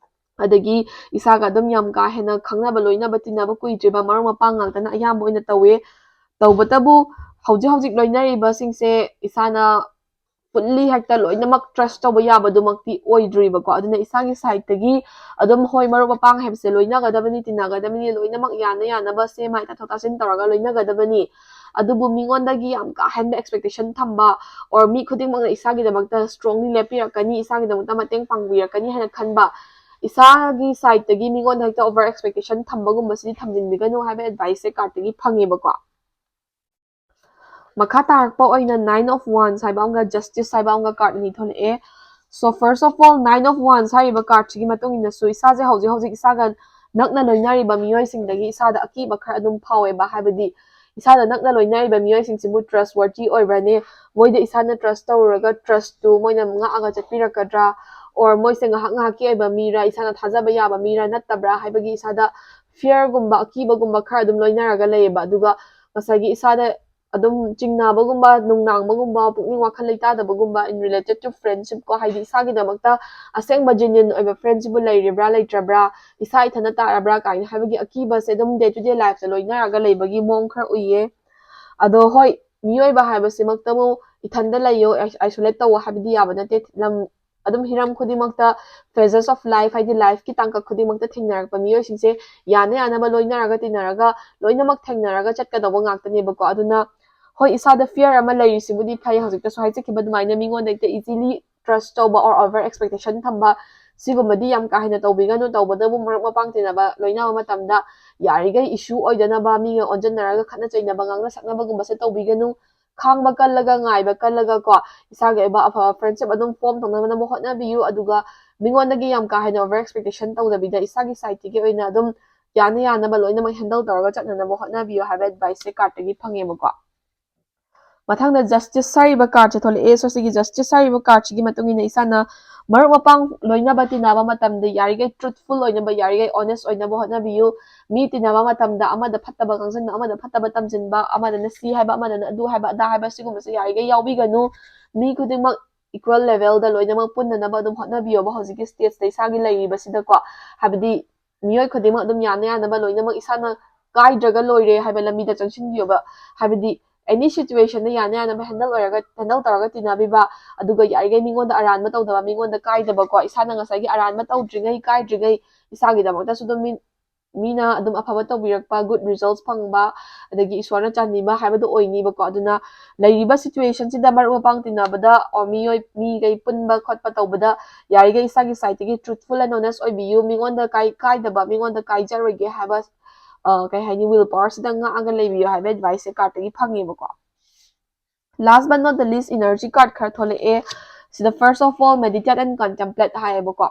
ꯑꯗꯒꯤ ꯏꯁꯥꯒ ꯑꯗꯨꯝ ꯌꯥꯝ ꯀꯥ ꯍꯦꯟꯅ ꯈꯪꯅꯕ ꯂꯣꯏꯅꯕ ꯇꯤꯟꯅꯕ ꯀꯨꯏꯗ꯭ꯔꯤꯕ ꯃꯔꯨꯞ ꯃꯄꯥꯡ ꯉꯥꯛꯇꯅ ꯑꯌꯥꯝꯕ ꯑꯣꯏꯅ ꯇꯧꯋꯦ꯫ ꯇꯧꯕꯇꯕꯨ ꯍꯧꯖꯤꯛ ꯍꯧꯖꯤꯛ ꯂꯣꯏꯅꯔꯤꯕꯁꯤꯡꯁꯦ ꯏꯁꯥꯅ fully ꯍꯦꯛꯇ ꯂꯣꯏꯅꯃꯛ trust ꯇꯧꯕ ꯌꯥꯕꯗꯨꯃꯛꯇꯤ ꯑꯣꯏꯗ꯭ꯔꯤꯕꯀꯣ꯫ ꯑꯗꯨꯅ ꯏꯁꯥꯒꯤ sideꯇꯒꯤ ꯑꯗꯨꯝ, ꯍꯣꯏ, ꯃꯔꯨꯞ ꯃꯄꯥꯡ ꯍꯥꯏꯕꯁꯦ ꯂꯣꯏꯅꯒꯗꯕꯅꯤ, ꯇꯤꯟꯅꯒꯗꯕꯅꯤ, ꯂꯣꯏꯅꯃꯛ ꯌꯥꯅ ꯌꯥꯅꯕ ꯁꯦꯝ ꯍꯥꯏ ꯇꯥꯊꯣꯛ ꯇꯥꯁꯤꯟ ꯇꯧꯔꯒ ꯂꯣꯏꯅꯒꯗꯕꯅꯤ꯫ ꯑꯗꯨꯕꯨ ꯃꯤꯉꯣꯟꯗꯒꯤ ꯌꯥꯝ ꯀꯥ ꯍꯦꯟꯕ expectation ꯊꯝꯕ or ꯃꯤ ꯈꯨꯗꯤꯡꯃꯛꯅ ꯏꯁꯥꯒꯤꯗꯃꯛꯇ strongly ꯂꯦꯞꯄꯤꯔꯛꯀꯅꯤ, ꯏꯁꯥꯒꯤꯗꯃꯛꯇ ꯃꯇꯦꯡ ꯄꯥꯡꯕꯤꯔꯛꯀꯅꯤ ꯍꯥꯏꯅ ꯈꯟꯕ, ꯏꯁꯥꯒꯤ sideꯇꯒꯤ ꯃꯤꯉꯣꯟꯗ ꯍꯦꯛꯇ over expectation ꯊꯝꯕꯒꯨꯝꯕꯁꯤꯗꯤ ꯊꯝꯖꯤꯟꯕꯤꯒꯅꯨ ꯍꯥꯏꯕ adviceꯁꯦ cardꯇꯒꯤ ꯐꯪꯉꯦꯕꯀꯣ꯫ ꯃꯈꯥ ꯇꯥꯔꯛꯄ ꯑꯣꯏꯅ Nine of Wands ꯍꯥꯏꯕ ꯑꯃꯒ Justice ꯍꯥꯏꯕ ꯑꯃꯒ card ꯑꯅꯤ ꯊꯣꯛꯂꯛꯑꯦ꯫ So first of all, Nine of Wands ꯍꯥꯏꯔꯤꯕ cardꯁꯤꯒꯤ ꯃꯇꯨꯡ ꯏꯟꯅꯁꯨ ꯏꯁꯥꯁꯦ ꯍꯧꯖꯤꯛ ꯍꯧꯖꯤꯛ ꯏꯁꯥꯒ ꯅꯛꯅ ꯂꯣꯏꯅꯔꯤꯕ ꯃꯤꯑꯣꯏꯁꯤꯡꯗꯒꯤ ꯏꯁꯥꯗ ꯑꯀꯤꯕ ꯈꯔ ꯑꯗꯨꯝ ꯐꯥꯎꯋꯦꯕ꯫ ꯍꯥꯏꯕꯗꯤ ꯏꯁꯥꯗ ꯅꯛꯅ ꯂꯣꯏꯅꯔꯤꯕ ꯃꯤꯑꯣꯏꯁꯤꯡꯁꯤꯕꯨ trustworthy ꯑꯣꯏꯕ꯭ꯔꯅꯦ? ꯃꯣꯏꯗ ꯏꯁꯥꯅ trust ꯇꯧꯔꯨꯔꯒ trustꯇꯨ ꯃꯣꯏꯅ ꯉꯥꯛꯑꯒ ꯆꯠꯄꯤꯔꯛꯀꯗ꯭ꯔꯥ? Or ꯃꯣꯏꯁꯦ ꯉꯥꯏꯍꯥꯛ ꯉꯥꯏꯍꯥꯛꯀꯤ ꯑꯣꯏꯕ ꯃꯤꯔꯥ, ꯏꯁꯥꯅ ꯊꯥꯖꯕ ꯌꯥꯕ ꯃꯤꯔꯥ ꯅꯠꯇꯕ꯭ꯔꯥ ꯍꯥꯏꯕꯒꯤ ꯏꯁꯥꯗ fearꯒꯨꯝꯕ, ꯑꯀꯤꯕꯒꯨꯝꯕ ꯈꯔ ꯑꯗꯨꯝ ꯂꯣꯏꯅꯔꯒ ꯂꯩꯌꯦꯕ꯫ ꯑꯗꯨꯒ ꯉꯁꯥꯏꯒꯤ ꯏꯁꯥꯗ ꯑꯗꯨꯝ ꯆꯤꯡꯅꯕꯒꯨꯝꯕ, ꯅꯨꯡꯅꯥꯡꯕꯒꯨꯝꯕ, ꯄꯨꯛꯅꯤꯡ ꯋꯥꯈꯜ ꯂꯩꯇꯥꯗꯕꯒꯨꯝꯕ in related to friendship ꯀꯣ, ꯍꯥꯏꯗꯤ ꯏꯁꯥꯒꯤꯗꯃꯛꯇ ꯑꯁꯦꯡꯕ genuine ꯑꯣꯏꯕ friendꯁꯤꯕꯨ ꯂꯩꯔꯤꯕ꯭ꯔꯥ ꯂꯩꯇ꯭ꯔꯕ꯭ꯔꯥ, ꯏꯁꯥ ꯏꯊꯟꯇ ꯇꯥꯔꯕ꯭ꯔꯥ ꯀꯥꯏꯅ ꯍꯥꯏꯕꯒꯤ ꯑꯀꯤꯕꯁꯦ ꯑꯗꯨꯝ day to day lifeꯇ ꯂꯣꯏꯅꯔꯒ ꯂꯩꯕꯒꯤ ꯃꯑꯣꯡ ꯈꯔ ꯎꯏꯌꯦ꯫ ꯑꯗꯣ ꯍꯣꯏ, ꯃꯤꯑꯣꯏꯕ ꯍꯥꯏꯕꯁꯤꯃꯛꯇꯕꯨ ꯏꯊꯟꯇ ꯂꯩꯌꯣ, isolate ꯇꯧꯋꯣ ꯍꯥꯏꯕꯗꯤ ꯌꯥꯕ ꯅꯠꯇꯦ꯫ ꯂꯝ ꯑꯗꯨꯝ ꯍꯤꯔꯝ ꯈꯨꯗꯤꯡꯃꯛꯇ, phases of life, ꯍꯥꯏꯗꯤ lifeꯀꯤ ꯇꯥꯡꯀꯛ ꯈꯨꯗꯤꯡꯃꯛꯇ ꯊꯦꯡꯅꯔꯛꯄ ꯃꯤꯑꯣꯏꯁꯤꯡꯁꯦ ꯌꯥꯅ ꯌꯥꯅꯕ ꯂꯣꯏꯅꯔꯒ ꯇꯤꯟꯅꯔꯒ ꯂꯣꯏꯅꯃꯛ ꯊꯦꯡꯅꯔꯒ ꯆꯠꯀꯗꯧꯕ ꯉꯥꯛꯇꯅꯦꯕꯀꯣ꯫ ꯑꯗꯨꯅ ꯍꯣꯏ, ꯏꯁꯥꯗ fear ꯑꯃ ꯂꯩꯔꯤꯁꯤꯕꯨꯗꯤ ꯐꯩ, ꯍꯧꯖꯤꯛꯇꯁꯨ ꯍꯥꯏꯖꯈꯤꯕ ꯑꯗꯨꯃꯥꯏꯅ ꯃꯤꯉꯣꯟꯗ ꯍꯦꯛꯇ easily trust ꯇꯧꯕ or over expectation ꯊꯝꯕ, ꯁꯤꯒꯨꯝꯕꯗꯤ ꯌꯥꯝ ꯀꯥ ꯍꯦꯟꯅ ꯇꯧꯕꯤꯒꯅꯨ꯫ ꯇꯧꯕꯗꯕꯨ ꯃꯔꯨꯞ ꯃꯄꯥꯡ ꯇꯤꯟꯅꯕ ꯂꯣꯏꯅꯕ ꯃꯇꯝꯗ ꯌꯥꯔꯤꯈꯩ issue ꯑꯣꯏꯗꯅꯕ, ꯃꯤꯒ ꯑꯣꯟꯁꯤꯟꯅꯔꯒ ꯈꯠꯅ ꯆꯩꯅꯕ, ꯉꯥꯡꯅ ꯁꯛꯅꯕꯒꯨꯝꯕꯁꯦ ꯇꯧꯕꯤꯒꯅꯨ꯫ ꯈꯥꯡꯕ ꯀꯜꯂꯒ, ꯉꯥꯏꯕ ꯀꯜꯂꯒ ꯀꯣ, ꯏꯁꯥꯒꯤ ꯑꯣꯏꯕ ꯑꯐꯕ friendship ꯑꯗꯨꯝ form ꯇꯧꯅꯕ ꯍꯣꯠꯅꯕꯤꯌꯨ꯫ ꯑꯗꯨꯒ ꯃꯤꯉꯣꯟꯗꯒꯤ ꯌꯥꯝ ꯀꯥ ꯍꯦꯟꯅ over expectation ꯇꯧꯗꯕꯤꯗ, ꯏꯁꯥꯒꯤ sideꯇꯒꯤ ꯑꯣꯏꯅ ꯑꯗꯨꯝ ꯌꯥꯅ ꯌꯥꯅꯕ ꯂꯣꯏꯅꯃꯛ handle ꯇꯧꯔꯒ ꯆꯠꯅꯅꯕ ꯍꯣꯠꯅꯕꯤꯌꯨ ꯍꯥꯏꯕ adviceꯁꯦ cardꯇꯒꯤ ꯐꯪꯉꯦꯕꯀꯣ꯫ ꯃꯊꯪꯗ Justice ꯍꯥꯏꯔꯤꯕ cardꯁꯦ ꯊꯣꯛꯂꯛꯑꯦ꯫ So, ꯁꯤꯒꯤ Justice ꯍꯥꯏꯔꯤꯕ cardꯁꯤꯒꯤ ꯃꯇꯨꯡ ꯏꯟꯅ ꯏꯁꯥꯅ ꯃꯔꯨꯞ ꯃꯄꯥꯡ ꯂꯣꯏꯅꯕ ꯇꯤꯟꯅꯕ ꯃꯇꯝꯗ ꯌꯥꯔꯤꯈꯩ truthful ꯑꯣꯏꯅꯕ, ꯌꯥꯔꯤꯈꯩ honest ꯑꯣꯏꯅꯕ ꯍꯣꯠꯅꯕꯤꯌꯨ꯫ ꯃꯤ ꯇꯤꯟꯅꯕ ꯃꯇꯝꯗ ꯑꯃꯗ ꯐꯠꯇꯕ ꯉꯥꯡꯁꯤꯟꯕ, ꯑꯃꯗ ꯐꯠꯇꯕ ꯇꯝꯁꯤꯟꯕ, ꯑꯃꯗꯅ ꯁꯤ ꯍꯥꯏꯕ, ꯑꯃꯗꯅ ꯑꯗꯨ ꯍꯥꯏꯕ, ꯑꯗꯥ ꯍꯥꯏꯕ, ꯁꯤꯒꯨꯝꯕꯁꯦ ꯌꯥꯔꯤꯈꯩ ꯌꯥꯎꯕꯤꯒꯅꯨ꯫ ꯃꯤ ꯈꯨꯗꯤꯡꯃꯛ equal levelꯗ ꯂꯣꯏꯅꯃꯛ ꯄꯨꯟꯅꯅꯕ ꯑꯗꯨꯝ ꯍꯣꯠꯅꯕꯤꯌꯣꯕ ꯍꯧꯖꯤꯛꯀꯤ stageꯇ ꯏꯁꯥꯒꯤ ꯂꯩꯔꯤꯕꯁꯤꯗꯀꯣ꯫ ꯍꯥꯏꯕꯗꯤ ꯃꯤꯑꯣꯏ ꯈꯨꯗꯤꯡꯃꯛ ꯑꯗꯨꯝ ꯌꯥꯅ ꯌꯥꯅꯕ ꯂꯣꯏꯅꯃꯛ ꯏꯁꯥꯅ ꯀꯥꯏꯗ꯭ꯔꯒ ꯂꯣꯏꯔꯦ ꯍꯥꯏꯕ ꯂꯝꯕꯤꯗ ꯆꯪꯁꯤꯟꯕꯤꯌꯣꯕ꯫ ꯍꯥꯏꯕꯗꯤ any situationꯗ ꯌꯥꯅ ꯌꯥꯅꯕ handle ꯑꯣꯏꯔꯒ, handle ꯇꯧꯔꯒ ꯇꯤꯟꯅꯕꯤꯕ, ꯑꯗꯨꯒ ꯌꯥꯔꯤꯈꯩ ꯃꯤꯉꯣꯟꯗ ꯑꯔꯥꯟꯕ ꯇꯧꯗꯕ, ꯃꯤꯉꯣꯟꯗ ꯀꯥꯏꯗꯕꯀꯣ, ꯏꯁꯥꯅ ꯉꯁꯥꯏꯒꯤ ꯑꯔꯥꯟꯕ ꯇꯧꯗ꯭ꯔꯤꯉꯩ, ꯀꯥꯏꯗ꯭ꯔꯤꯉꯩ ꯏꯁꯥꯒꯤꯗꯃꯛꯇꯁꯨ ꯑꯗꯨꯝ ꯃꯤ, ꯃꯤꯅ ꯑꯗꯨꯝ ꯑꯐꯕ ꯇꯧꯕꯤꯔꯛꯄ, good results ꯐꯪꯕ, ꯑꯗꯒꯤ ꯏꯁꯣꯔꯅ ꯆꯥꯟꯕꯤꯕ ꯍꯥꯏꯕꯗꯨ ꯑꯣꯏꯅꯤꯕꯀꯣ꯫ ꯑꯗꯨꯅ ꯂꯩꯔꯤꯕ situationꯁꯤꯗ ꯃꯔꯨꯞ ꯃꯄꯥꯡ ꯇꯤꯟꯅꯕꯗ, or ꯃꯤꯑꯣꯏ, ꯃꯤꯈꯩ ꯄꯨꯟꯕ ꯈꯣꯠꯄ ꯇꯧꯕꯗ ꯌꯥꯔꯤꯈꯩ ꯏꯁꯥꯒꯤ sideꯇꯒꯤ truthful and honest ꯑꯣꯏꯕꯤꯌꯨ꯫ ꯃꯤꯉꯣꯟꯗ ꯀꯥꯏ-, ꯀꯥꯏꯗꯕ, ꯃꯤꯉꯣꯟꯗ ꯀꯥꯏꯖꯔꯣꯏꯒꯦ ꯍꯥꯏꯕ, ꯑ, ꯀꯩ ꯍꯥꯏꯅꯤ, will powerꯁꯤꯗ ꯉꯥꯛꯑꯒ ꯂꯩꯕꯤꯌꯨ ꯍꯥꯏꯕ adviceꯁꯦ cardꯇꯒꯤ ꯐꯪꯉꯦꯕꯀꯣ꯫ Last but not the least, energy card ꯈꯔ ꯊꯣꯛꯂꯛꯑꯦ꯫ ꯁꯤꯗ first of all meditate and contemplate ꯍꯥꯏꯌꯦꯕꯀꯣ꯫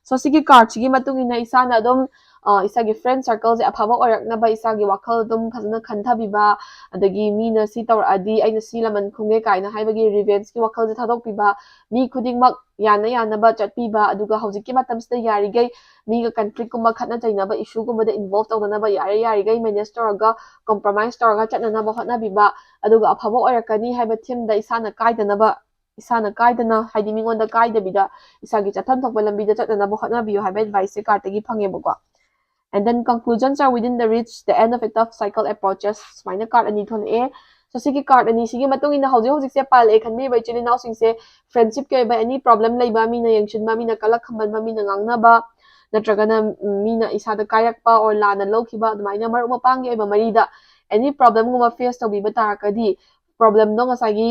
So, ꯁꯤꯒꯤ cardꯁꯤꯒꯤ ꯃꯇꯨꯡ ꯏꯟꯅ ꯏꯁꯥꯅ ꯑꯗꯨꯝ, ꯑ, ꯏꯁꯥꯒꯤ friend circleꯁꯦ ꯑꯐꯕ ꯑꯣꯏꯔꯛꯅꯕ ꯏꯁꯥꯒꯤ ꯋꯥꯈꯜ ꯑꯗꯨꯝ ꯐꯖꯅ ꯈꯟꯊꯕꯤꯕ, ꯑꯗꯒꯤ ꯃꯤꯅ ꯁꯤ ꯇꯧꯔꯛꯑꯗꯤ ꯑꯩꯅ ꯁꯤ ꯂꯃꯟ ꯈꯨꯝꯒꯦ ꯀꯥꯏꯅ ꯍꯥꯏꯕꯒꯤ revengeꯀꯤ ꯋꯥꯈꯜꯁꯦ ꯊꯥꯗꯣꯛꯄꯤꯕ, ꯃꯤ ꯈꯨꯗꯤꯡꯃꯛ ꯌꯥꯅ ꯌꯥꯅꯕ ꯆꯠꯄꯤꯕ, ꯑꯗꯨꯒ ꯍꯧꯖꯤꯛꯀꯤ ꯃꯇꯝꯁꯤꯗ ꯌꯥꯔꯤꯈꯩ ꯃꯤꯒ conflictꯀꯨꯝꯕ, ꯈꯠꯅ ꯆꯩꯅꯕ issueꯒꯨꯝꯕꯗ involve ꯇꯧꯗꯅꯕ ꯌꯥꯔꯦ ꯌꯥꯔꯤꯈꯩ manage ꯇꯧꯔꯒ, compromise ꯇꯧꯔꯒ ꯆꯠꯅꯅꯕ ꯍꯣꯠꯅꯕꯤꯕ, ꯑꯗꯨꯒ ꯑꯐꯕ ꯑꯣꯏꯔꯛꯀꯅꯤ ꯍꯥꯏꯕ themeꯗ ꯏꯁꯥꯅ ꯀꯥꯏꯗꯅꯕ, ꯏꯁꯥꯅ ꯀꯥꯏꯗꯅ, ꯍꯥꯏꯗꯤ ꯃꯤꯉꯣꯟꯗ ꯀꯥꯏꯗꯕꯤꯗ ꯏꯁꯥꯒꯤ ꯆꯠꯐꯝ ꯊꯣꯛꯄ ꯂꯝꯕꯤꯗ ꯆꯠꯅꯅꯕ ꯍꯣꯠꯅꯕꯤꯌꯨ ꯍꯥꯏꯕ adviceꯁꯦ cardꯇꯒꯤ ꯐꯪꯉꯦꯕꯀꯣ꯫ And then conclusions are within the reach, the end of a tough cycle approaches, ꯁꯨꯃꯥꯏꯅ card ꯑꯅꯤ ꯊꯣꯛꯂꯛꯑꯦ꯫ So, ꯁꯤꯒꯤ card ꯑꯅꯤꯁꯤꯒꯤ ꯃꯇꯨꯡ ꯏꯟꯅ ꯍꯧꯖꯤꯛ ꯍꯧꯖꯤꯛꯁꯦ ꯄꯥꯜꯂꯛꯑꯦ ꯈꯟꯕꯤꯕ ꯏꯆꯤꯜ ꯏꯅꯥꯎꯁꯤꯡꯁꯦ, friendshipꯀꯤ ꯑꯣꯏꯕ any problem ꯂꯩꯕ, ꯃꯤꯅ ꯌꯦꯡꯁꯤꯟꯕ, ꯃꯤꯅ ꯀꯂꯛ ꯈꯝꯕꯟꯕ, ꯃꯤꯅ ꯉꯥꯡꯅꯕ, ꯅꯠꯇ꯭ꯔꯒꯅ, ꯎꯝ, ꯃꯤꯅ ꯏꯁꯥꯗ ꯀꯥꯏꯔꯛꯄ or ꯂꯥꯟꯅ ꯂꯧꯈꯤꯕ, ꯑꯗꯨꯃꯥꯏꯅ ꯃꯔꯨꯞ ꯃꯄꯥꯡꯒꯤ ꯑꯣꯏꯕ ꯃꯔꯤꯗ any problemꯒꯨꯝꯕ face ꯇꯧꯕꯤꯕ ꯇꯥꯔꯒꯗꯤ, problemꯗꯣ ꯉꯁꯥꯏꯒꯤ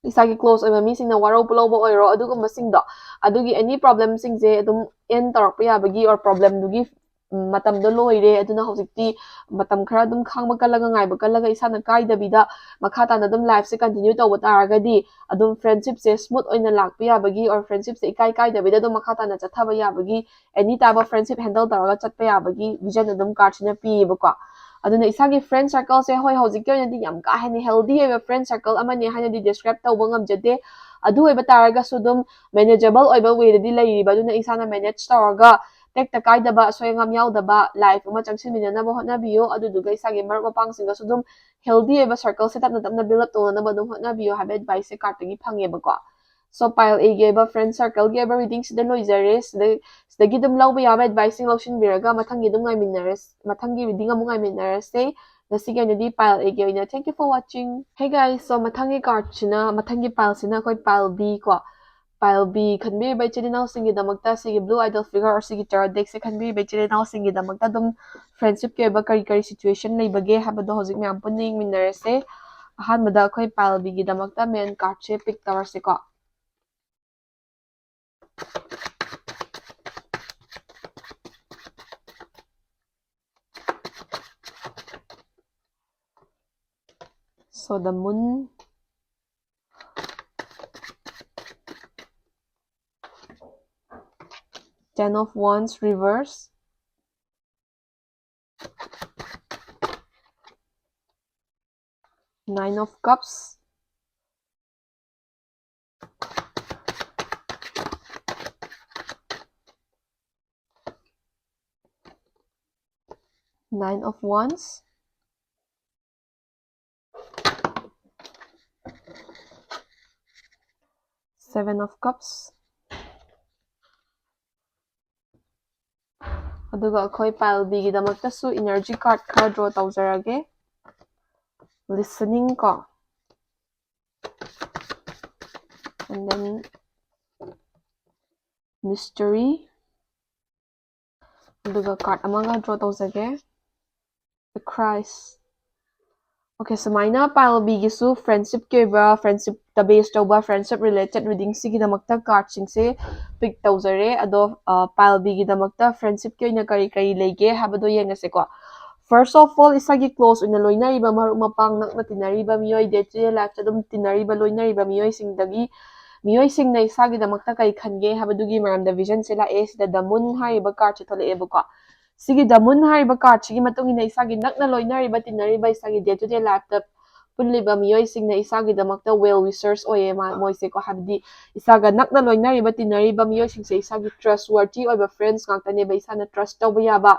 ꯏꯁꯥꯒꯤ close ꯑꯣꯏꯕ ꯃꯤꯁꯤꯡꯅ ꯋꯥꯔꯧ ꯄꯨꯂꯧꯕ ꯑꯣꯏꯔꯣ, ꯑꯗꯨꯒꯨꯝꯕꯁꯤꯡꯗꯣ, ꯑꯗꯨꯒꯤ any problemꯁꯤꯡꯁꯦ ꯑꯗꯨꯝ end ꯇꯧꯔꯛꯄ ꯌꯥꯕꯒꯤ or problemꯗꯨꯒꯤ ꯎꯝ, ꯃꯇꯝꯗꯣ ꯂꯣꯏꯔꯦ, ꯑꯗꯨꯅ ꯍꯧꯖꯤꯛꯇꯤ ꯃꯇꯝ ꯈꯔ ꯑꯗꯨꯝ ꯈꯥꯡꯕ ꯀꯜꯂꯒ, ꯉꯥꯏꯕ ꯀꯜꯂꯒ, ꯏꯁꯥꯅ ꯀꯥꯏꯗꯕꯤꯗ ꯃꯈꯥ ꯇꯥꯅ ꯑꯗꯨꯝ lifeꯁꯦ continue ꯇꯧꯕ ꯇꯥꯔꯒꯗꯤ, ꯑꯗꯨꯝ friendshipꯁꯦ smooth ꯑꯣꯏꯅ ꯂꯥꯛꯄ ꯌꯥꯕꯒꯤ or friendshipꯁꯦ ꯏꯀꯥꯏ ꯀꯥꯏꯗꯕꯤꯗ ꯑꯗꯨꯝ ꯃꯈꯥ ꯇꯥꯅ ꯆꯠꯊꯕ ꯌꯥꯕꯒꯤ, any type of friendship handle ꯇꯧꯔꯒ ꯆꯠꯄ ꯌꯥꯕꯒꯤ vision ꯑꯗꯨꯝ cardꯁꯤꯅ ꯄꯤꯌꯦꯕꯀꯣ꯫ ꯑꯗꯨꯅ ꯏꯁꯥꯒꯤ friend circleꯁꯦ, ꯍꯣꯏ, ꯍꯧꯖꯤꯛꯀꯤ ꯑꯣꯏꯅꯗꯤ ꯌꯥꯝ ꯀꯥ ꯍꯦꯟꯅ healthy ꯑꯣꯏꯕ friend circle ꯑꯃꯅꯤ ꯍꯥꯏꯅꯗꯤ describe ꯇꯧꯕ ꯉꯝꯖꯗꯦ꯫ ꯑꯗꯨ ꯑꯣꯏꯕ ꯇꯥꯔꯒꯁꯨ ꯑꯗꯨꯝ manageable ꯑꯣꯏꯕ wayꯗꯗꯤ ꯂꯩꯔꯤꯕ, ꯑꯗꯨꯅ ꯏꯁꯥꯅ manage ꯇꯧꯔꯒ ꯇꯦꯛꯇ ꯀꯥꯏꯗꯕ, ꯑꯁꯣꯏ ꯑꯉꯥꯝ ꯌꯥꯎꯗꯕ life ꯑꯃ ꯆꯪꯁꯤꯟꯃꯤꯟꯅꯅꯕ ꯍꯣꯠꯅꯕꯤꯌꯨ꯫ ꯑꯗꯨꯗꯨꯒ ꯏꯁꯥꯒꯤ ꯃꯔꯨꯞ ꯃꯄꯥꯡꯁꯤꯡꯒꯁꯨ ꯑꯗꯨꯝ healthy ꯑꯣꯏꯕ circleꯁꯦ ꯇꯞꯅ ꯇꯞꯅ build up ꯇꯧꯅꯅꯕ ꯑꯗꯨꯝ ꯍꯣꯠꯅꯕꯤꯌꯨ ꯍꯥꯏꯕ adviceꯁꯦ cardꯇꯒꯤ ꯐꯪꯉꯦꯕꯀꯣ꯫ So, pile Aꯒꯤ ꯑꯣꯏꯕ friend circleꯒꯤ ꯑꯣꯏꯕ readingꯁꯤꯗ ꯂꯣꯏꯖꯔꯦ꯫ ꯁꯤꯗ, ꯁꯤꯗꯒꯤ ꯑꯗꯨꯝ ꯂꯧꯕ ꯌꯥꯕ adviceꯁꯤꯡ ꯂꯧꯁꯤꯟꯕꯤꯔꯒ ꯃꯊꯪꯒꯤ ꯑꯗꯨꯝ ꯉꯥꯏꯃꯤꯟꯅꯔꯁ-, ꯃꯊꯪꯒꯤ reading ꯑꯃꯨꯛ ꯉꯥꯏꯃꯤꯟꯅꯔꯁꯦ꯫ ꯉꯁꯤꯒꯤ ꯑꯣꯏꯅꯗꯤ pile Aꯒꯤ ꯑꯣꯏꯅ thank you for watching꯫ Hey guys, so ꯃꯊꯪꯒꯤ cardꯁꯤꯅ, ꯃꯊꯪꯒꯤ pileꯁꯤꯅ ꯑꯩꯈꯣꯏ pile B ꯀꯣ꯫ Pile B ꯈꯟꯕꯤꯔꯤꯕ ꯏꯆꯤꯜ ꯏꯅꯥꯎꯁꯤꯡꯒꯤꯗꯃꯛꯇ ꯁꯤꯒꯤ blue idol figure or ꯁꯤꯒꯤ tarot deckꯁꯦ ꯈꯟꯕꯤꯔꯤꯕ ꯏꯆꯤꯜ ꯏꯅꯥꯎꯁꯤꯡꯒꯤꯗꯃꯛꯇ ꯑꯗꯨꯝ friendshipꯀꯤ ꯑꯣꯏꯕ ꯀꯔꯤ ꯀꯔꯤ situation ꯂꯩꯕꯒꯦ ꯍꯥꯏꯕꯗꯣ ꯍꯧꯖꯤꯛ ꯃꯌꯥꯝ ꯄꯨꯟꯅ ꯌꯦꯡꯃꯤꯟꯅꯔꯁꯦ꯫ ꯑꯍꯥꯟꯕꯗ ꯑꯩꯈꯣꯏ pile Bꯒꯤꯗꯃꯛꯇ main cardꯁꯦ pick ꯇꯧꯔꯁꯤꯀꯣ꯫ So the moon, ten of wands reverse, nine of cups, nine of wands, seven of cups, ꯑꯗꯨꯒ ꯑꯩꯈꯣꯏ pile Bꯒꯤꯗꯃꯛꯇꯁꯨ energy card ꯈꯔ draw ꯇꯧꯖꯔꯒꯦ꯫ Listening ꯀꯣ, and then mystery, ꯑꯗꯨꯒ card ꯑꯃꯒ draw ꯇꯧꯖꯒꯦ꯫ The Christ, Okay, ꯁꯨꯃꯥꯏꯅ pile B ꯒꯤꯁꯨ friendship ꯀꯤ ꯑꯣꯏꯕ, friendship ꯇ base ꯇꯧꯕ friendship related reading ꯁꯤꯒꯤꯗꯃꯛꯇ card ꯁꯤꯡꯁꯦ pick ꯇꯧꯖꯔꯦ꯫ ꯑꯗꯣ pile B ꯒꯤꯗꯃꯛꯇ friendship ꯀꯤ ꯑꯣꯏꯅ ꯀꯔꯤ ꯀꯔꯤ ꯂꯩꯒꯦ ꯍꯥꯏꯕꯗꯣ ꯌꯦꯡꯉꯁꯦꯀꯣ꯫ First of all, ꯏꯁꯥꯒꯤ close ꯑꯣꯏꯅ ꯂꯣꯏꯅꯔꯤꯕ, ꯃꯔꯨꯞ ꯃꯄꯥꯡ, ꯅꯛꯅ ꯇꯤꯟꯅꯔꯤꯕ ꯃꯤꯑꯣꯏ, day to day life ꯇ ꯑꯗꯨꯝ ꯇꯤꯟꯅꯔꯤꯕ, ꯂꯣꯏꯅꯔꯤꯕ ꯃꯤꯑꯣꯏꯁꯤꯡꯗꯒꯤ, ꯃꯤꯑꯣꯏꯁꯤꯡꯅ ꯏꯁꯥꯒꯤꯗꯃꯛꯇ ꯀꯔꯤ ꯈꯟꯒꯦ ꯍꯥꯏꯕꯗꯨꯒꯤ ꯃꯔꯝꯗ vision ꯁꯦ ꯂꯥꯛꯑꯦ꯫ ꯁꯤꯗ The Moon ꯍꯥꯏꯔꯤꯕ card ꯁꯦ ꯊꯣꯛꯂꯛꯑꯦꯕꯀꯣ꯫ ꯁꯤꯒꯤ The Moon ꯍꯥꯏꯔꯤꯕ card ꯁꯤꯒꯤ ꯃꯇꯨꯡ ꯏꯟꯅ ꯏꯁꯥꯒꯤ ꯅꯛꯅ ꯂꯣꯏꯅꯔꯤꯕ, ꯇꯤꯟꯅꯔꯤꯕ, ꯏꯁꯥꯒꯤ day to day life ꯇ ꯄꯨꯜꯂꯤꯕ ꯃꯤꯑꯣꯏꯁꯤꯡꯅ ꯏꯁꯥꯒꯤꯗꯃꯛꯇ well wishers ꯑꯣꯏꯌꯦ ꯃꯥ-, ꯃꯣꯏꯁꯦꯀꯣ꯫ ꯍꯥꯏꯕꯗꯤ ꯏꯁꯥꯒ ꯅꯛꯅ ꯂꯣꯏꯅꯔꯤꯕ, ꯇꯤꯟꯅꯔꯤꯕ ꯃꯤꯑꯣꯏꯁꯤꯡꯁꯦ ꯏꯁꯥꯒꯤ trustworthy ꯑꯣꯏꯕ friends ꯉꯥꯛꯇꯅꯦꯕ, ꯏꯁꯥꯅ trust ꯇꯧꯕ ꯌꯥꯕ,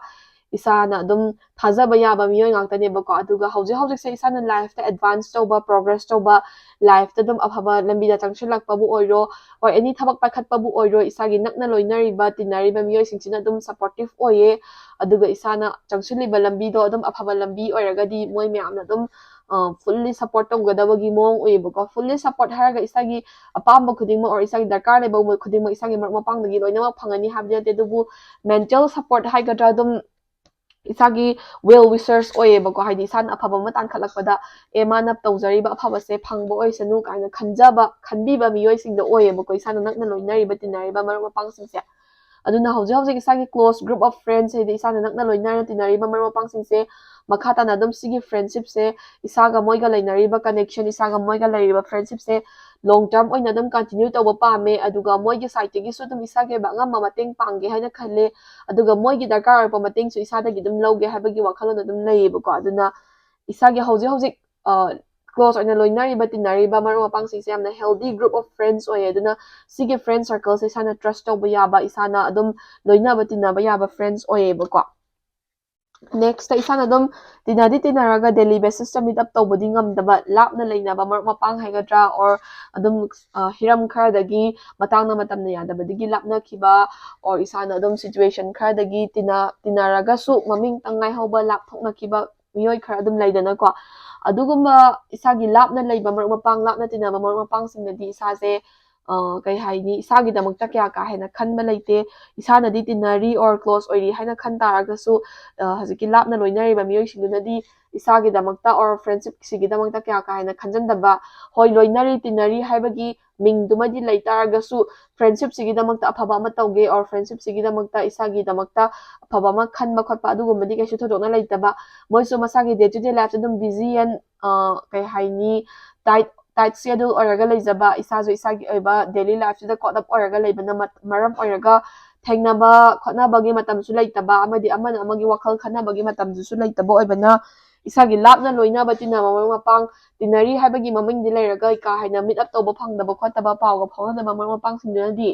ꯏꯁꯥꯅ ꯑꯗꯨꯝ ꯊꯥꯖꯕ ꯌꯥꯕ ꯃꯤꯑꯣꯏ ꯉꯥꯛꯇꯅꯦꯕꯀꯣ꯫ ꯑꯗꯨꯒ ꯍꯧꯖꯤꯛ ꯍꯧꯖꯤꯛꯁꯦ ꯏꯁꯥꯅ life ꯇ advance ꯇꯧꯕ, progress ꯇꯧꯕ, life ꯇ ꯑꯗꯨꯝ ꯑꯐꯕ ꯂꯝꯕꯤꯗ ꯆꯪꯁꯤꯜꯂꯛꯄꯕꯨ ꯑꯣꯏꯔꯣ, or any ꯊꯕꯛ ꯄꯥꯏꯈꯠꯄꯕꯨ ꯑꯣꯏꯔꯣ, ꯏꯁꯥꯒꯤ ꯅꯛꯅ ꯂꯣꯏꯅꯔꯤꯕ, ꯇꯤꯟꯅꯔꯤꯕ ꯃꯤꯑꯣꯏꯁꯤꯡꯁꯤꯅ ꯑꯗꯨꯝ supportive ꯑꯣꯏꯌꯦ꯫ ꯑꯗꯨꯒ ꯏꯁꯥꯅ ꯆꯪꯁꯤꯜꯂꯤꯕ ꯂꯝꯕꯤꯗꯣ ꯑꯗꯨꯝ ꯑꯐꯕ ꯂꯝꯕꯤ ꯑꯣꯏꯔꯒꯗꯤ ꯃꯣꯏ ꯃꯌꯥꯝꯅ ꯑꯗꯨꯝ, ꯑ, fully support ꯇꯧꯒꯗꯕꯒꯤ ꯃꯑꯣꯡ ꯎꯏꯌꯦꯕꯀꯣ꯫ Fully support ꯍꯥꯏꯔꯒ ꯏꯁꯥꯒꯤ ꯑꯄꯥꯝꯕ ꯈꯨꯗꯤꯡꯃꯛ or ꯏꯁꯥꯒꯤ ꯗꯔꯀꯥꯔ ꯂꯩꯕ ꯈꯨꯗꯤꯡꯃꯛ ꯏꯁꯥꯒꯤ ꯃꯔꯨꯞ ꯃꯄꯥꯡꯗꯒꯤ ꯂꯣꯏꯅꯃꯛ ꯐꯪꯒꯅꯤ ꯍꯥꯏꯕꯗꯤ ꯅꯠꯇꯦ, ꯑꯗꯨꯕꯨ mental support ꯍꯥꯏꯒꯗ꯭ꯔꯥ, ꯑꯗꯨꯝ ꯏꯁꯥꯒꯤ well wishers ꯑꯣꯏꯌꯦꯕꯀꯣ꯫ ꯍꯥꯏꯗꯤ ꯏꯁꯥꯅ ꯑꯐꯕ ꯑꯃ ꯇꯥꯟꯈꯠꯂꯛꯄꯗ, "ꯑꯦ, ꯃꯥꯅ ꯇꯧꯖꯔꯤꯕ ꯑꯐꯕꯁꯦ ꯐꯪꯕ ꯑꯣꯏꯁꯅꯨ" ꯀꯥꯏꯅ ꯈꯟꯖꯕ, ꯈꯟꯕꯤꯕ ꯃꯤꯑꯣꯏꯁꯤꯡꯗꯣ ꯑꯣꯏꯌꯦꯕꯀꯣ, ꯏꯁꯥꯅ ꯅꯛꯅ ꯂꯣꯏꯅꯔꯤꯕ, ꯇꯤꯟꯅꯔꯤꯕ ꯃꯔꯨꯞ ꯃꯄꯥꯡꯁꯤꯡꯁꯦ꯫ ꯑꯗꯨꯅ ꯍꯧꯖꯤꯛ ꯍꯧꯖꯤꯛ ꯏꯁꯥꯒꯤ close group of friends, ꯍꯥꯏꯗꯤ ꯏꯁꯥꯅ ꯅꯛꯅ ꯂꯣꯏꯅꯅ ꯇꯤꯟꯅꯔꯤꯕ ꯃꯔꯨꯞ ꯃꯄꯥꯡꯁꯤꯡꯁꯦ ꯃꯈꯥ ꯇꯥꯅ ꯑꯗꯨꯝ ꯁꯤꯒꯤ friendship ꯁꯦ ꯏꯁꯥꯒ ꯃꯣꯏꯒ ꯂꯩꯅꯔꯤꯕ connection, ꯏꯁꯥꯒ ꯃꯣꯏꯒ ꯂꯩꯔꯤꯕ friendship ꯁꯦ long term ꯑꯣꯏꯅ ꯑꯗꯨꯝ continue ꯇꯧꯕ ꯄꯥꯝꯃꯦ꯫ ꯑꯗꯨꯒ ꯃꯣꯏꯒꯤ side ꯇꯒꯤꯁꯨ ꯑꯗꯨꯝ ꯏꯁꯥꯒꯤ ꯑꯣꯏꯕ ꯑꯉꯝꯕ ꯃꯇꯦꯡ ꯄꯥꯡꯒꯦ ꯍꯥꯏꯅ ꯈꯜꯂꯦ꯫ ꯑꯗꯨꯒ ꯃꯣꯏꯒꯤ ꯗꯔꯀꯥꯔ ꯑꯣꯏꯔꯛꯄ ꯃꯇꯦꯡꯁꯨ ꯏꯁꯥꯗꯒꯤ ꯑꯗꯨꯝ ꯂꯧꯒꯦ ꯍꯥꯏꯕꯒꯤ ꯋꯥꯈꯜꯂꯣꯟ ꯑꯗꯨꯝ ꯂꯩꯌꯦꯕꯀꯣ꯫ ꯑꯗꯨꯅ ꯏꯁꯥꯒꯤ ꯍꯧꯖꯤꯛ ꯍꯧꯖꯤꯛ, ꯑ, close ꯑꯣꯏꯅ ꯂꯣꯏꯅꯔꯤꯕ, ꯇꯤꯟꯅꯔꯤꯕ ꯃꯔꯨꯞ ꯃꯄꯥꯡꯁꯤꯡꯁꯦ ꯌꯥꯝꯅ healthy group of friends ꯑꯣꯏꯌꯦ꯫ ꯑꯗꯨꯅ ꯁꯤꯒꯤ friend circle ꯁꯦ ꯏꯁꯥꯅ trust ꯇꯧꯕ ꯌꯥꯕ, ꯏꯁꯥꯅ ꯑꯗꯨꯝ ꯂꯣꯏꯅꯕ ꯇꯤꯟꯅꯕ ꯌꯥꯕ friends ꯑꯣꯏꯌꯦꯕꯀꯣ꯫ Next ꯇ ꯏꯁꯥꯅ ꯑꯗꯨꯝ ꯇꯤꯟꯅꯗꯤ ꯇꯤꯟꯅꯔꯒ daily basis ꯇ meet up ꯇꯧꯕꯗꯤ ꯉꯝꯗꯕ, ꯂꯥꯞꯅ ꯂꯩꯅꯕ ꯃꯔꯨꯞ ꯃꯄꯥꯡ ꯍꯥꯏꯒꯗ꯭ꯔꯥ, or ꯑꯗꯨꯝ, ꯑ, ꯍꯤꯔꯝ ꯈꯔꯗꯒꯤ, ꯃꯇꯥꯡꯅ ꯃꯇꯝꯅ ꯌꯥꯗꯕꯗꯒꯤ ꯂꯥꯞꯅꯈꯤꯕ, or ꯏꯁꯥꯅ ꯑꯗꯨꯝ situation ꯈꯔꯗꯒꯤ ꯇꯤꯟꯅ-, ꯇꯤꯟꯅꯔꯒꯁꯨ ꯃꯃꯤꯡꯇꯪ ꯉꯥꯏꯍꯧꯕ, ꯂꯥꯞꯊꯣꯛꯅꯈꯤꯕ ꯃꯤꯑꯣꯏ ꯈꯔ ꯑꯗꯨꯝ ꯂꯩꯗꯅꯀꯣ꯫ ꯑꯗꯨꯒꯨꯝꯕ ꯏꯁꯥꯒꯤ ꯂꯥꯞꯅ ꯂꯩꯕ ꯃꯔꯨꯞ ꯃꯄꯥꯡ, ꯂꯥꯞꯅ ꯇꯤꯟꯅꯕ ꯃꯔꯨꯞ ꯃꯄꯥꯡꯁꯤꯡꯅꯗꯤ ꯏꯁꯥꯁꯦ, ꯀꯩ ꯍꯥꯏꯅꯤ, ꯏꯁꯥꯒꯤꯗꯃꯛꯇ ꯀꯌꯥ ꯀꯥ ꯍꯦꯟꯅ ꯈꯟꯕ ꯂꯩꯇꯦ꯫ ꯏꯁꯥꯅꯗꯤ ꯇꯤꯟꯅꯔꯤ or close ꯑꯣꯏꯔꯤ ꯍꯥꯏꯅ ꯈꯟ ꯇꯥꯔꯒꯁꯨ, ꯍꯧꯖꯤꯛꯀꯤ ꯂꯥꯞꯅ ꯂꯣꯏꯅꯔꯤꯕ ꯃꯤꯑꯣꯏꯁꯤꯡꯗꯨꯅꯗꯤ ꯏꯁꯥꯒꯤꯗꯃꯛꯇ or friendshipꯁꯤꯒꯤꯗꯃꯛꯇ ꯀꯌꯥ ꯀꯥ ꯍꯦꯟꯅ ꯈꯟꯖꯟꯗꯕ, ꯍꯣꯏ, ꯂꯣꯏꯅꯔꯤ ꯇꯤꯟꯅꯔꯤ ꯍꯥꯏꯕꯒꯤ ꯃꯤꯡꯗꯨꯃꯗꯤ ꯂꯩ ꯇꯥꯔꯒꯁꯨ, friendshipꯁꯤꯒꯤꯗꯃꯛꯇ ꯑꯐꯕ ꯑꯃ ꯇꯧꯒꯦ or friendshipꯁꯤꯒꯤꯗꯃꯛꯇ ꯏꯁꯥꯒꯤꯗꯃꯛꯇ ꯑꯐꯕ ꯑꯃ ꯈꯟꯕ ꯈꯣꯠꯄ ꯑꯗꯨꯒꯨꯝꯕꯗꯤ ꯀꯩꯁꯨ ꯊꯣꯏꯗꯣꯛꯅ ꯂꯩꯇꯕ꯫ ꯃꯣꯏꯁꯨ ꯃꯁꯥꯒꯤ day to day lifeꯇ ꯑꯗꯨꯝ busy and, ꯀꯩ ꯍꯥꯏꯅꯤ, tight, tight schedule ꯑꯣꯏꯔꯒ ꯂꯩꯖꯕ, ꯏꯁꯥꯁꯨ ꯏꯁꯥꯒꯤ ꯑꯣꯏꯕ daily lifeꯁꯤꯗ caught up ꯑꯣꯏꯔꯒ ꯂꯩꯕꯅ ꯃꯔꯝ ꯑꯣꯏꯔꯒ ꯊꯦꯡꯅꯕ ꯈꯣꯠꯅꯕꯒꯤ ꯃꯇꯝꯁꯨ ꯂꯩꯇꯕ, ꯑꯃꯗꯤ ꯑꯃꯅ ꯑꯃꯒꯤ ꯋꯥꯈꯜ ꯈꯟꯅꯕꯒꯤ ꯃꯇꯝꯗꯨꯁꯨ ꯂꯩꯇꯕ ꯑꯣꯏꯕꯅ, ꯏꯁꯥꯒꯤ ꯂꯥꯞꯅ ꯂꯣꯏꯅꯕ ꯇꯤꯟꯅꯕ ꯃꯔꯨꯞ ꯃꯄꯥꯡ, ꯇꯤꯟꯅꯔꯤ ꯍꯥꯏꯕꯒꯤ ꯃꯃꯤꯡꯗꯤ ꯂꯩꯔꯒ ꯀꯥ ꯍꯦꯟꯅ meet up ꯇꯧꯕ ꯐꯪꯗꯕ ꯈꯣꯠꯇꯕ, ꯄꯥꯎꯒ ꯐꯥꯎꯅꯗꯕ ꯃꯔꯨꯞ ꯃꯄꯥꯡꯁꯤꯡꯗꯨꯅꯗꯤ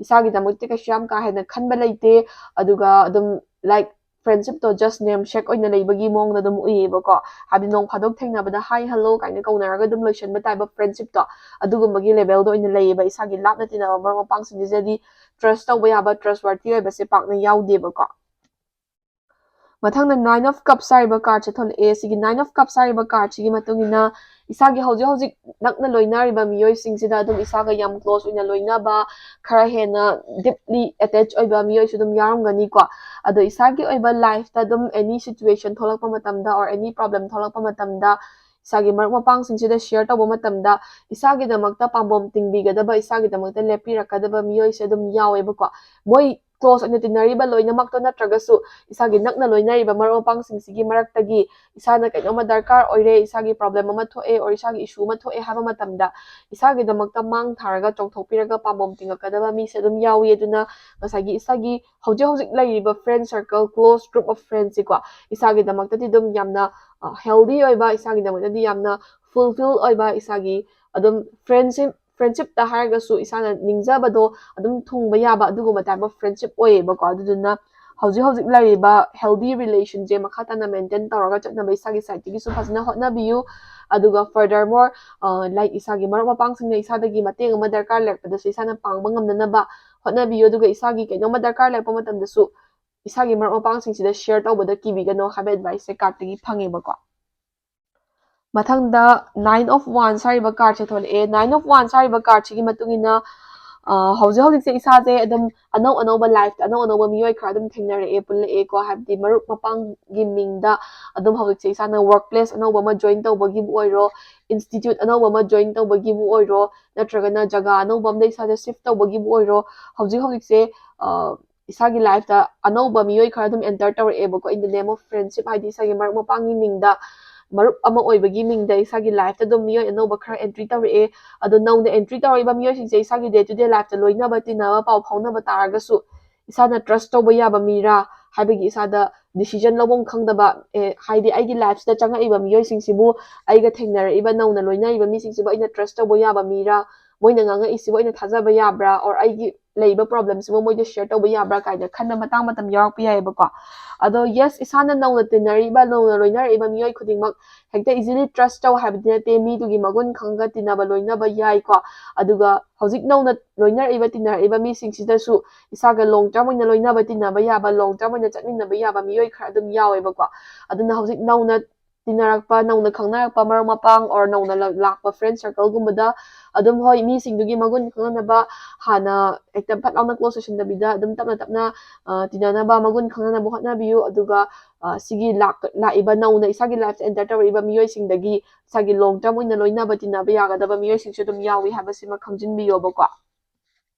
ꯏꯁꯥꯒꯤꯗꯃꯛꯇ ꯀꯩꯁꯨ ꯌꯥꯝ ꯀꯥ ꯍꯦꯟꯅ ꯈꯟꯕ ꯂꯩꯇꯦ꯫ ꯑꯗꯨꯒ ꯑꯗꯨꯝ, like, friendshipꯇꯣ just namesake ꯑꯣꯏꯅ ꯂꯩꯕꯒꯤ ꯃꯑꯣꯡꯗ ꯑꯗꯨꯝ ꯎꯏꯌꯦꯕꯀꯣ꯫ ꯍꯥꯏꯕꯗꯤ ꯅꯣꯡ ꯐꯥꯗꯣꯛ ꯊꯦꯡꯅꯕꯗ hi hello ꯀꯥꯏꯅ ꯀꯧꯅꯔꯒ ꯑꯗꯨꯝ ꯂꯣꯏꯁꯟꯕ type of friendshipꯇꯣ, ꯑꯗꯨꯒꯨꯝꯕꯒꯤ levelꯗ ꯑꯣꯏꯅ ꯂꯩꯌꯦꯕ꯫ ꯏꯁꯥꯒꯤ ꯂꯥꯞꯅ ꯇꯤꯟꯅꯕ ꯃꯔꯨꯞ ꯃꯄꯥꯡꯁꯤꯡꯁꯤꯗꯗꯤ trust ꯇꯧꯕ ꯌꯥꯕ, trustworthy ꯑꯣꯏꯕꯁꯦ ꯄꯥꯛꯅ ꯌꯥꯎꯗꯦꯕꯀꯣ꯫ ꯃꯊꯪꯗ Nine of Cups ꯍꯥꯏꯔꯤꯕ cardꯁꯦ ꯊꯣꯛꯂꯛꯑꯦ꯫ ꯁꯤꯒꯤ Nine of Cups ꯍꯥꯏꯔꯤꯕ cardꯁꯤꯒꯤ ꯃꯇꯨꯡ ꯏꯟꯅ ꯏꯁꯥꯒꯤ ꯍꯧꯖꯤꯛ ꯍꯧꯖꯤꯛ ꯅꯛꯅ ꯂꯣꯏꯅꯔꯤꯕ ꯃꯤꯑꯣꯏꯁꯤꯡꯁꯤꯗ ꯑꯗꯨꯝ ꯏꯁꯥꯒ ꯌꯥꯝ close ꯑꯣꯏꯅ ꯂꯣꯏꯅꯕ, ꯈꯔ ꯍꯦꯟꯅ deeply attach ꯑꯣꯏꯕ ꯃꯤꯑꯣꯏꯁꯨ ꯑꯗꯨꯝ ꯌꯥꯎꯔꯝꯒꯅꯤꯀꯣ꯫ ꯑꯗꯣ ꯏꯁꯥꯒꯤ ꯑꯣꯏꯕ lifeꯇ ꯑꯗꯨꯝ any situation ꯊꯣꯛꯂꯛꯄ ꯃꯇꯝꯗ or any problem ꯊꯣꯛꯂꯛꯄ ꯃꯇꯝꯗ ꯏꯁꯥꯒꯤ ꯃꯔꯨꯞ ꯃꯄꯥꯡꯁꯤꯡꯁꯤꯗ share ꯇꯧꯕ ꯃꯇꯝꯗ ꯏꯁꯥꯒꯤꯗꯃꯛꯇ ꯄꯥꯝꯕꯣꯝ ꯇꯤꯡꯕꯤꯒꯗꯕ, ꯏꯁꯥꯒꯤꯗꯃꯛꯇ ꯂꯦꯞꯄꯤꯔꯛꯀꯗꯕ ꯃꯤꯑꯣꯏꯁꯦ ꯑꯗꯨꯝ ꯌꯥꯎꯋꯦꯕꯀꯣ꯫ ꯃꯣꯏ close ꯑꯣꯏꯅ ꯇꯤꯟꯅꯔꯤꯕ ꯂꯣꯏꯅꯃꯛꯇꯣ ꯅꯠꯇ꯭ꯔꯒꯁꯨ ꯏꯁꯥꯒꯤ ꯅꯛꯅ ꯂꯣꯏꯅꯔꯤꯕ ꯃꯔꯨꯞ ꯃꯄꯥꯡꯁꯤꯡꯁꯤꯒꯤ ꯃꯔꯛꯇꯒꯤ ꯏꯁꯥꯅ ꯀꯩꯅꯣꯝꯃ ꯗꯔꯀꯥꯔ ꯑꯣꯏꯔꯦ, ꯏꯁꯥꯒꯤ problem ꯑꯃ ꯊꯣꯛꯑꯦ or ꯏꯁꯥꯒꯤ issue ꯑꯃ ꯊꯣꯛꯑꯦ ꯍꯥꯏꯕ ꯃꯇꯝꯗ ꯏꯁꯥꯒꯤꯗꯃꯛꯇ ꯃꯥꯡ ꯊꯥꯔꯒ ꯆꯣꯡꯊꯣꯛꯄꯤꯔꯒ ꯄꯥꯝꯕꯣꯝ ꯇꯤꯡꯉꯛꯀꯗꯕ ꯃꯤꯁꯦ ꯑꯗꯨꯝ ꯌꯥꯎꯏ꯫ ꯑꯗꯨꯅ ꯉꯁꯥꯏꯒꯤ ꯏꯁꯥꯒꯤ ꯍꯧꯖꯤꯛ ꯍꯧꯖꯤꯛ ꯂꯩꯔꯤꯕ friend circle, close group of friendsꯁꯤꯀꯣ, ꯏꯁꯥꯒꯤꯗꯃꯛꯇꯗꯤ ꯑꯗꯨꯝ ꯌꯥꯝꯅ healthy ꯑꯣꯏꯕ, ꯏꯁꯥꯒꯤꯗꯃꯛꯇꯗꯤ ꯌꯥꯝꯅ fulfil ꯑꯣꯏꯕ, ꯏꯁꯥꯒꯤ ꯑꯗꯨꯝ friendship friendshipꯇ ꯍꯥꯏꯔꯒꯁꯨ ꯏꯁꯥꯅ ꯅꯤꯡꯖꯕꯗꯣ ꯑꯗꯨꯝ ꯊꯨꯡꯕ ꯌꯥꯕ ꯑꯗꯨꯒꯨꯝꯕ type of friendship ꯑꯣꯏꯌꯦꯕꯀꯣ꯫ ꯑꯗꯨꯗꯨꯅ ꯍꯧꯖꯤꯛ ꯍꯧꯖꯤꯛ ꯂꯩꯔꯤꯕ healthy relationꯁꯦ ꯃꯈꯥ ꯇꯥꯅ maintain ꯇꯧꯔꯒ ꯆꯠꯅꯕ ꯏꯁꯥꯒꯤ sideꯇꯒꯤꯁꯨ ꯐꯖꯅ ꯍꯣꯠꯅꯕꯤꯌꯨ꯫ ꯑꯗꯨꯒ furthermore, like, ꯏꯁꯥꯒꯤ ꯃꯔꯨꯞ ꯃꯄꯥꯡꯁꯤꯡꯅ ꯏꯁꯥꯗꯒꯤ ꯃꯇꯦꯡ ꯑꯃ ꯗꯔꯀꯥꯔ ꯂꯩꯔꯛꯄꯗꯁꯨ ꯏꯁꯥꯅ ꯄꯥꯡꯕ ꯉꯝꯅꯅꯕ ꯍꯣꯠꯅꯕꯤꯌꯨ꯫ ꯑꯗꯨꯒ ꯏꯁꯥꯒꯤ ꯀꯩꯅꯣꯝꯃ ꯗꯔꯀꯥꯔ ꯂꯩꯔꯛꯄ ꯃꯇꯝꯗꯁꯨ ꯏꯁꯥꯒꯤ ꯃꯔꯨꯞ ꯃꯄꯥꯡꯁꯤꯡꯁꯤꯗ share ꯇꯧꯕꯗ ꯀꯤꯕꯤꯒꯅꯣ ꯍꯥꯏꯕ adviceꯁꯦ cardꯇꯒꯤ ꯐꯪꯉꯦꯕꯀꯣ꯫ ꯃꯊꯪꯗ Nine of Wands ꯍꯥꯏꯔꯤꯕ cardꯁꯦ ꯊꯣꯛꯂꯛꯑꯦ꯫ Nine of Wands ꯍꯥꯏꯔꯤꯕ cardꯁꯤꯒꯤ ꯃꯇꯨꯡ ꯏꯟꯅ, ꯑ, ꯍꯧꯖꯤꯛ ꯍꯧꯖꯤꯛꯁꯦ ꯏꯁꯥꯁꯦ ꯑꯗꯨꯝ ꯑꯅꯧ ꯑꯅꯧꯕ lifeꯇ ꯑꯅꯧ ꯑꯅꯧꯕ ꯃꯤꯑꯣꯏ ꯈꯔ ꯑꯗꯨꯝ ꯊꯦꯡꯅꯔꯛꯑꯦ, ꯄꯨꯜꯂꯛꯑꯦꯀꯣ꯫ ꯍꯥꯏꯕꯗꯤ ꯃꯔꯨꯞ ꯃꯄꯥꯡꯒꯤ ꯃꯤꯡꯗ ꯑꯗꯨꯝ ꯍꯧꯖꯤꯛꯁꯦ ꯏꯁꯥꯅ work place ꯑꯅꯧꯕ ꯑꯃ join ꯇꯧꯕꯒꯤꯕꯨ ꯑꯣꯏꯔꯣ, institute ꯑꯅꯧꯕ ꯑꯃ join ꯇꯧꯕꯒꯤꯕꯨ ꯑꯣꯏꯔꯣ, ꯅꯠꯇ꯭ꯔꯒꯅ ꯖꯒꯥ ꯑꯅꯧꯕ ꯑꯃꯗ ꯏꯁꯥꯁꯦ shift ꯇꯧꯕꯒꯤꯕꯨ ꯑꯣꯏꯔꯣ, ꯍꯧꯖꯤꯛ ꯍꯧꯖꯤꯛꯁꯦ, ꯑ, ꯏꯁꯥꯒꯤ lifeꯇ ꯑꯅꯧꯕ ꯃꯤꯑꯣꯏ ꯈꯔ ꯑꯗꯨꯝ enter ꯇꯧꯔꯛꯑꯦꯕꯀꯣ, in the name of friendship, ꯍꯥꯏꯗꯤ ꯏꯁꯥꯒꯤ ꯃꯔꯨꯞ ꯃꯄꯥꯡꯒꯤ ꯃꯤꯡꯗ, ꯃꯔꯨꯞ ꯑꯃ ꯑꯣꯏꯕꯒꯤ ꯃꯤꯡꯗ ꯏꯁꯥꯒꯤ lifeꯇ ꯑꯗꯨꯝ ꯃꯤꯑꯣꯏ ꯑꯅꯧꯕ ꯈꯔ entry ꯇꯧꯔꯛꯑꯦ꯫ ꯑꯗꯣ ꯅꯧꯅ entry ꯇꯧꯔꯛꯏꯕ ꯃꯤꯑꯣꯏꯁꯤꯡꯁꯦ ꯏꯁꯥꯒꯤ day to day lifeꯇ ꯂꯣꯏꯅꯕ ꯇꯤꯟꯅꯕ ꯄꯥꯎ ꯐꯥꯎꯅꯕ ꯇꯥꯔꯒꯁꯨ, ꯏꯁꯥꯅ trust ꯇꯧꯕ ꯌꯥꯕ ꯃꯤꯔꯥ ꯍꯥꯏꯕꯒꯤ ꯏꯁꯥꯗ decision ꯂꯧꯐꯝ ꯈꯪꯗꯕ, ꯑꯦ, ꯍꯥꯏꯗꯤ ꯑꯩꯒꯤ lifeꯁꯤꯗ ꯆꯪꯉꯛꯏꯕ ꯃꯤꯑꯣꯏꯁꯤꯡꯁꯤꯕꯨ, ꯑꯩꯒ ꯊꯦꯡꯅꯔꯛꯏꯕ ꯅꯧꯅ ꯂꯣꯏꯅꯔꯤꯕ ꯃꯤꯁꯤꯡꯁꯤꯕꯨ ꯑꯩꯅ trust ꯇꯧꯕ ꯌꯥꯕ ꯃꯤꯔꯥ, ꯃꯣꯏꯅ ꯉꯥꯡꯉꯛꯏꯁꯤꯕꯨ ꯑꯩꯅ ꯊꯥꯖꯕ ꯌꯥꯕ꯭ꯔꯥ, or ꯑꯩꯒꯤ ꯂꯩꯔꯤꯕ problemꯁꯤꯕꯨ ꯃꯣꯏꯗ share ꯇꯧꯕ ꯌꯥꯕ꯭ꯔꯥ ꯀꯥꯏꯅ ꯈꯟꯕ ꯃꯇꯥꯡ ꯃꯇꯝ ꯌꯥꯎꯔꯛꯄ ꯌꯥꯏꯑꯕꯀꯣ꯫ ꯑꯗꯣ yes, ꯏꯁꯥꯅ ꯅꯧꯅ ꯇꯤꯟꯅꯔꯛꯏꯕ, ꯅꯧꯅ ꯂꯣꯏꯅꯔꯛꯏꯕ ꯃꯤꯑꯣꯏ ꯈꯨꯗꯤꯡꯃꯛ ꯍꯦꯛꯇ easily trust ꯇꯧ ꯍꯥꯏꯕꯗꯤ ꯅꯠꯇꯦ, ꯃꯤꯗꯨꯒꯤ ꯃꯒꯨꯟ ꯈꯪꯉꯒ ꯇꯤꯟꯅꯕ ꯂꯣꯏꯅꯕ ꯌꯥꯏꯀꯣ꯫ ꯑꯗꯨꯒ ꯍꯧꯖꯤꯛ ꯅꯧꯅ ꯂꯣꯏꯅꯔꯛꯏꯕ, ꯇꯤꯟꯅꯔꯛꯏꯕ ꯃꯤꯁꯤꯡꯁꯤꯗꯁꯨ ꯏꯁꯥꯒ long term ꯑꯣꯏꯅ ꯂꯣꯏꯅꯕ ꯇꯤꯟꯅꯕ ꯌꯥꯕ, long term ꯑꯣꯏꯅ ꯆꯠꯃꯤꯟꯅꯕ ꯌꯥꯕ ꯃꯤꯑꯣꯏ ꯈꯔ ꯑꯗꯨꯝ ꯌꯥꯎꯋꯦꯕꯀꯣ꯫ ꯑꯗꯨꯅ ꯍꯧꯖꯤꯛ ꯅꯧꯅ ꯇꯤꯟꯅꯔꯛꯄ, ꯅꯧꯅ ꯈꯪꯅꯔꯛꯄ ꯃꯔꯨꯞ ꯃꯄꯥꯡ or ꯅꯧꯅ ꯂ-, ꯂꯥꯛꯄ friend circleꯒꯨꯝꯕꯗ ꯑꯗꯨꯝ, ꯍꯣꯏ, ꯃꯤꯁꯤꯡꯗꯨꯒꯤ ꯃꯒꯨꯟ ꯈꯪꯅꯅꯕ ꯍꯥꯟꯅ ꯍꯦꯛꯇ ꯐꯠ ꯂꯥꯎꯅ close ꯑꯣꯏꯁꯤꯟꯗꯕꯤꯗ ꯑꯗꯨꯝ ꯇꯞꯅ ꯇꯞꯅ, ꯑ, ꯇꯤꯟꯅꯅꯕ, ꯃꯒꯨꯟ ꯈꯪꯅꯅꯕ ꯍꯣꯠꯅꯕꯤꯌꯨ꯫ ꯑꯗꯨꯒ, ꯑ, ꯁꯤꯒꯤ ꯂꯥꯛ-, ꯂꯥꯛꯏꯕ ꯅꯧꯅ ꯏꯁꯥꯒꯤ lifeꯇ enter ꯇꯧꯔꯛꯏꯕ ꯃꯤꯑꯣꯏꯁꯤꯡꯗꯒꯤ ꯏꯁꯥꯒꯤ long term ꯑꯣꯏꯅ ꯂꯣꯏꯅꯕ ꯇꯤꯟꯅꯕ ꯌꯥꯒꯗꯕ ꯃꯤꯑꯣꯏꯁꯤꯡꯁꯨ ꯑꯗꯨꯝ ꯌꯥꯎꯏ ꯍꯥꯏꯕꯁꯤꯃ ꯈꯪꯖꯤꯟꯕꯤꯌꯣꯕꯀꯣ꯫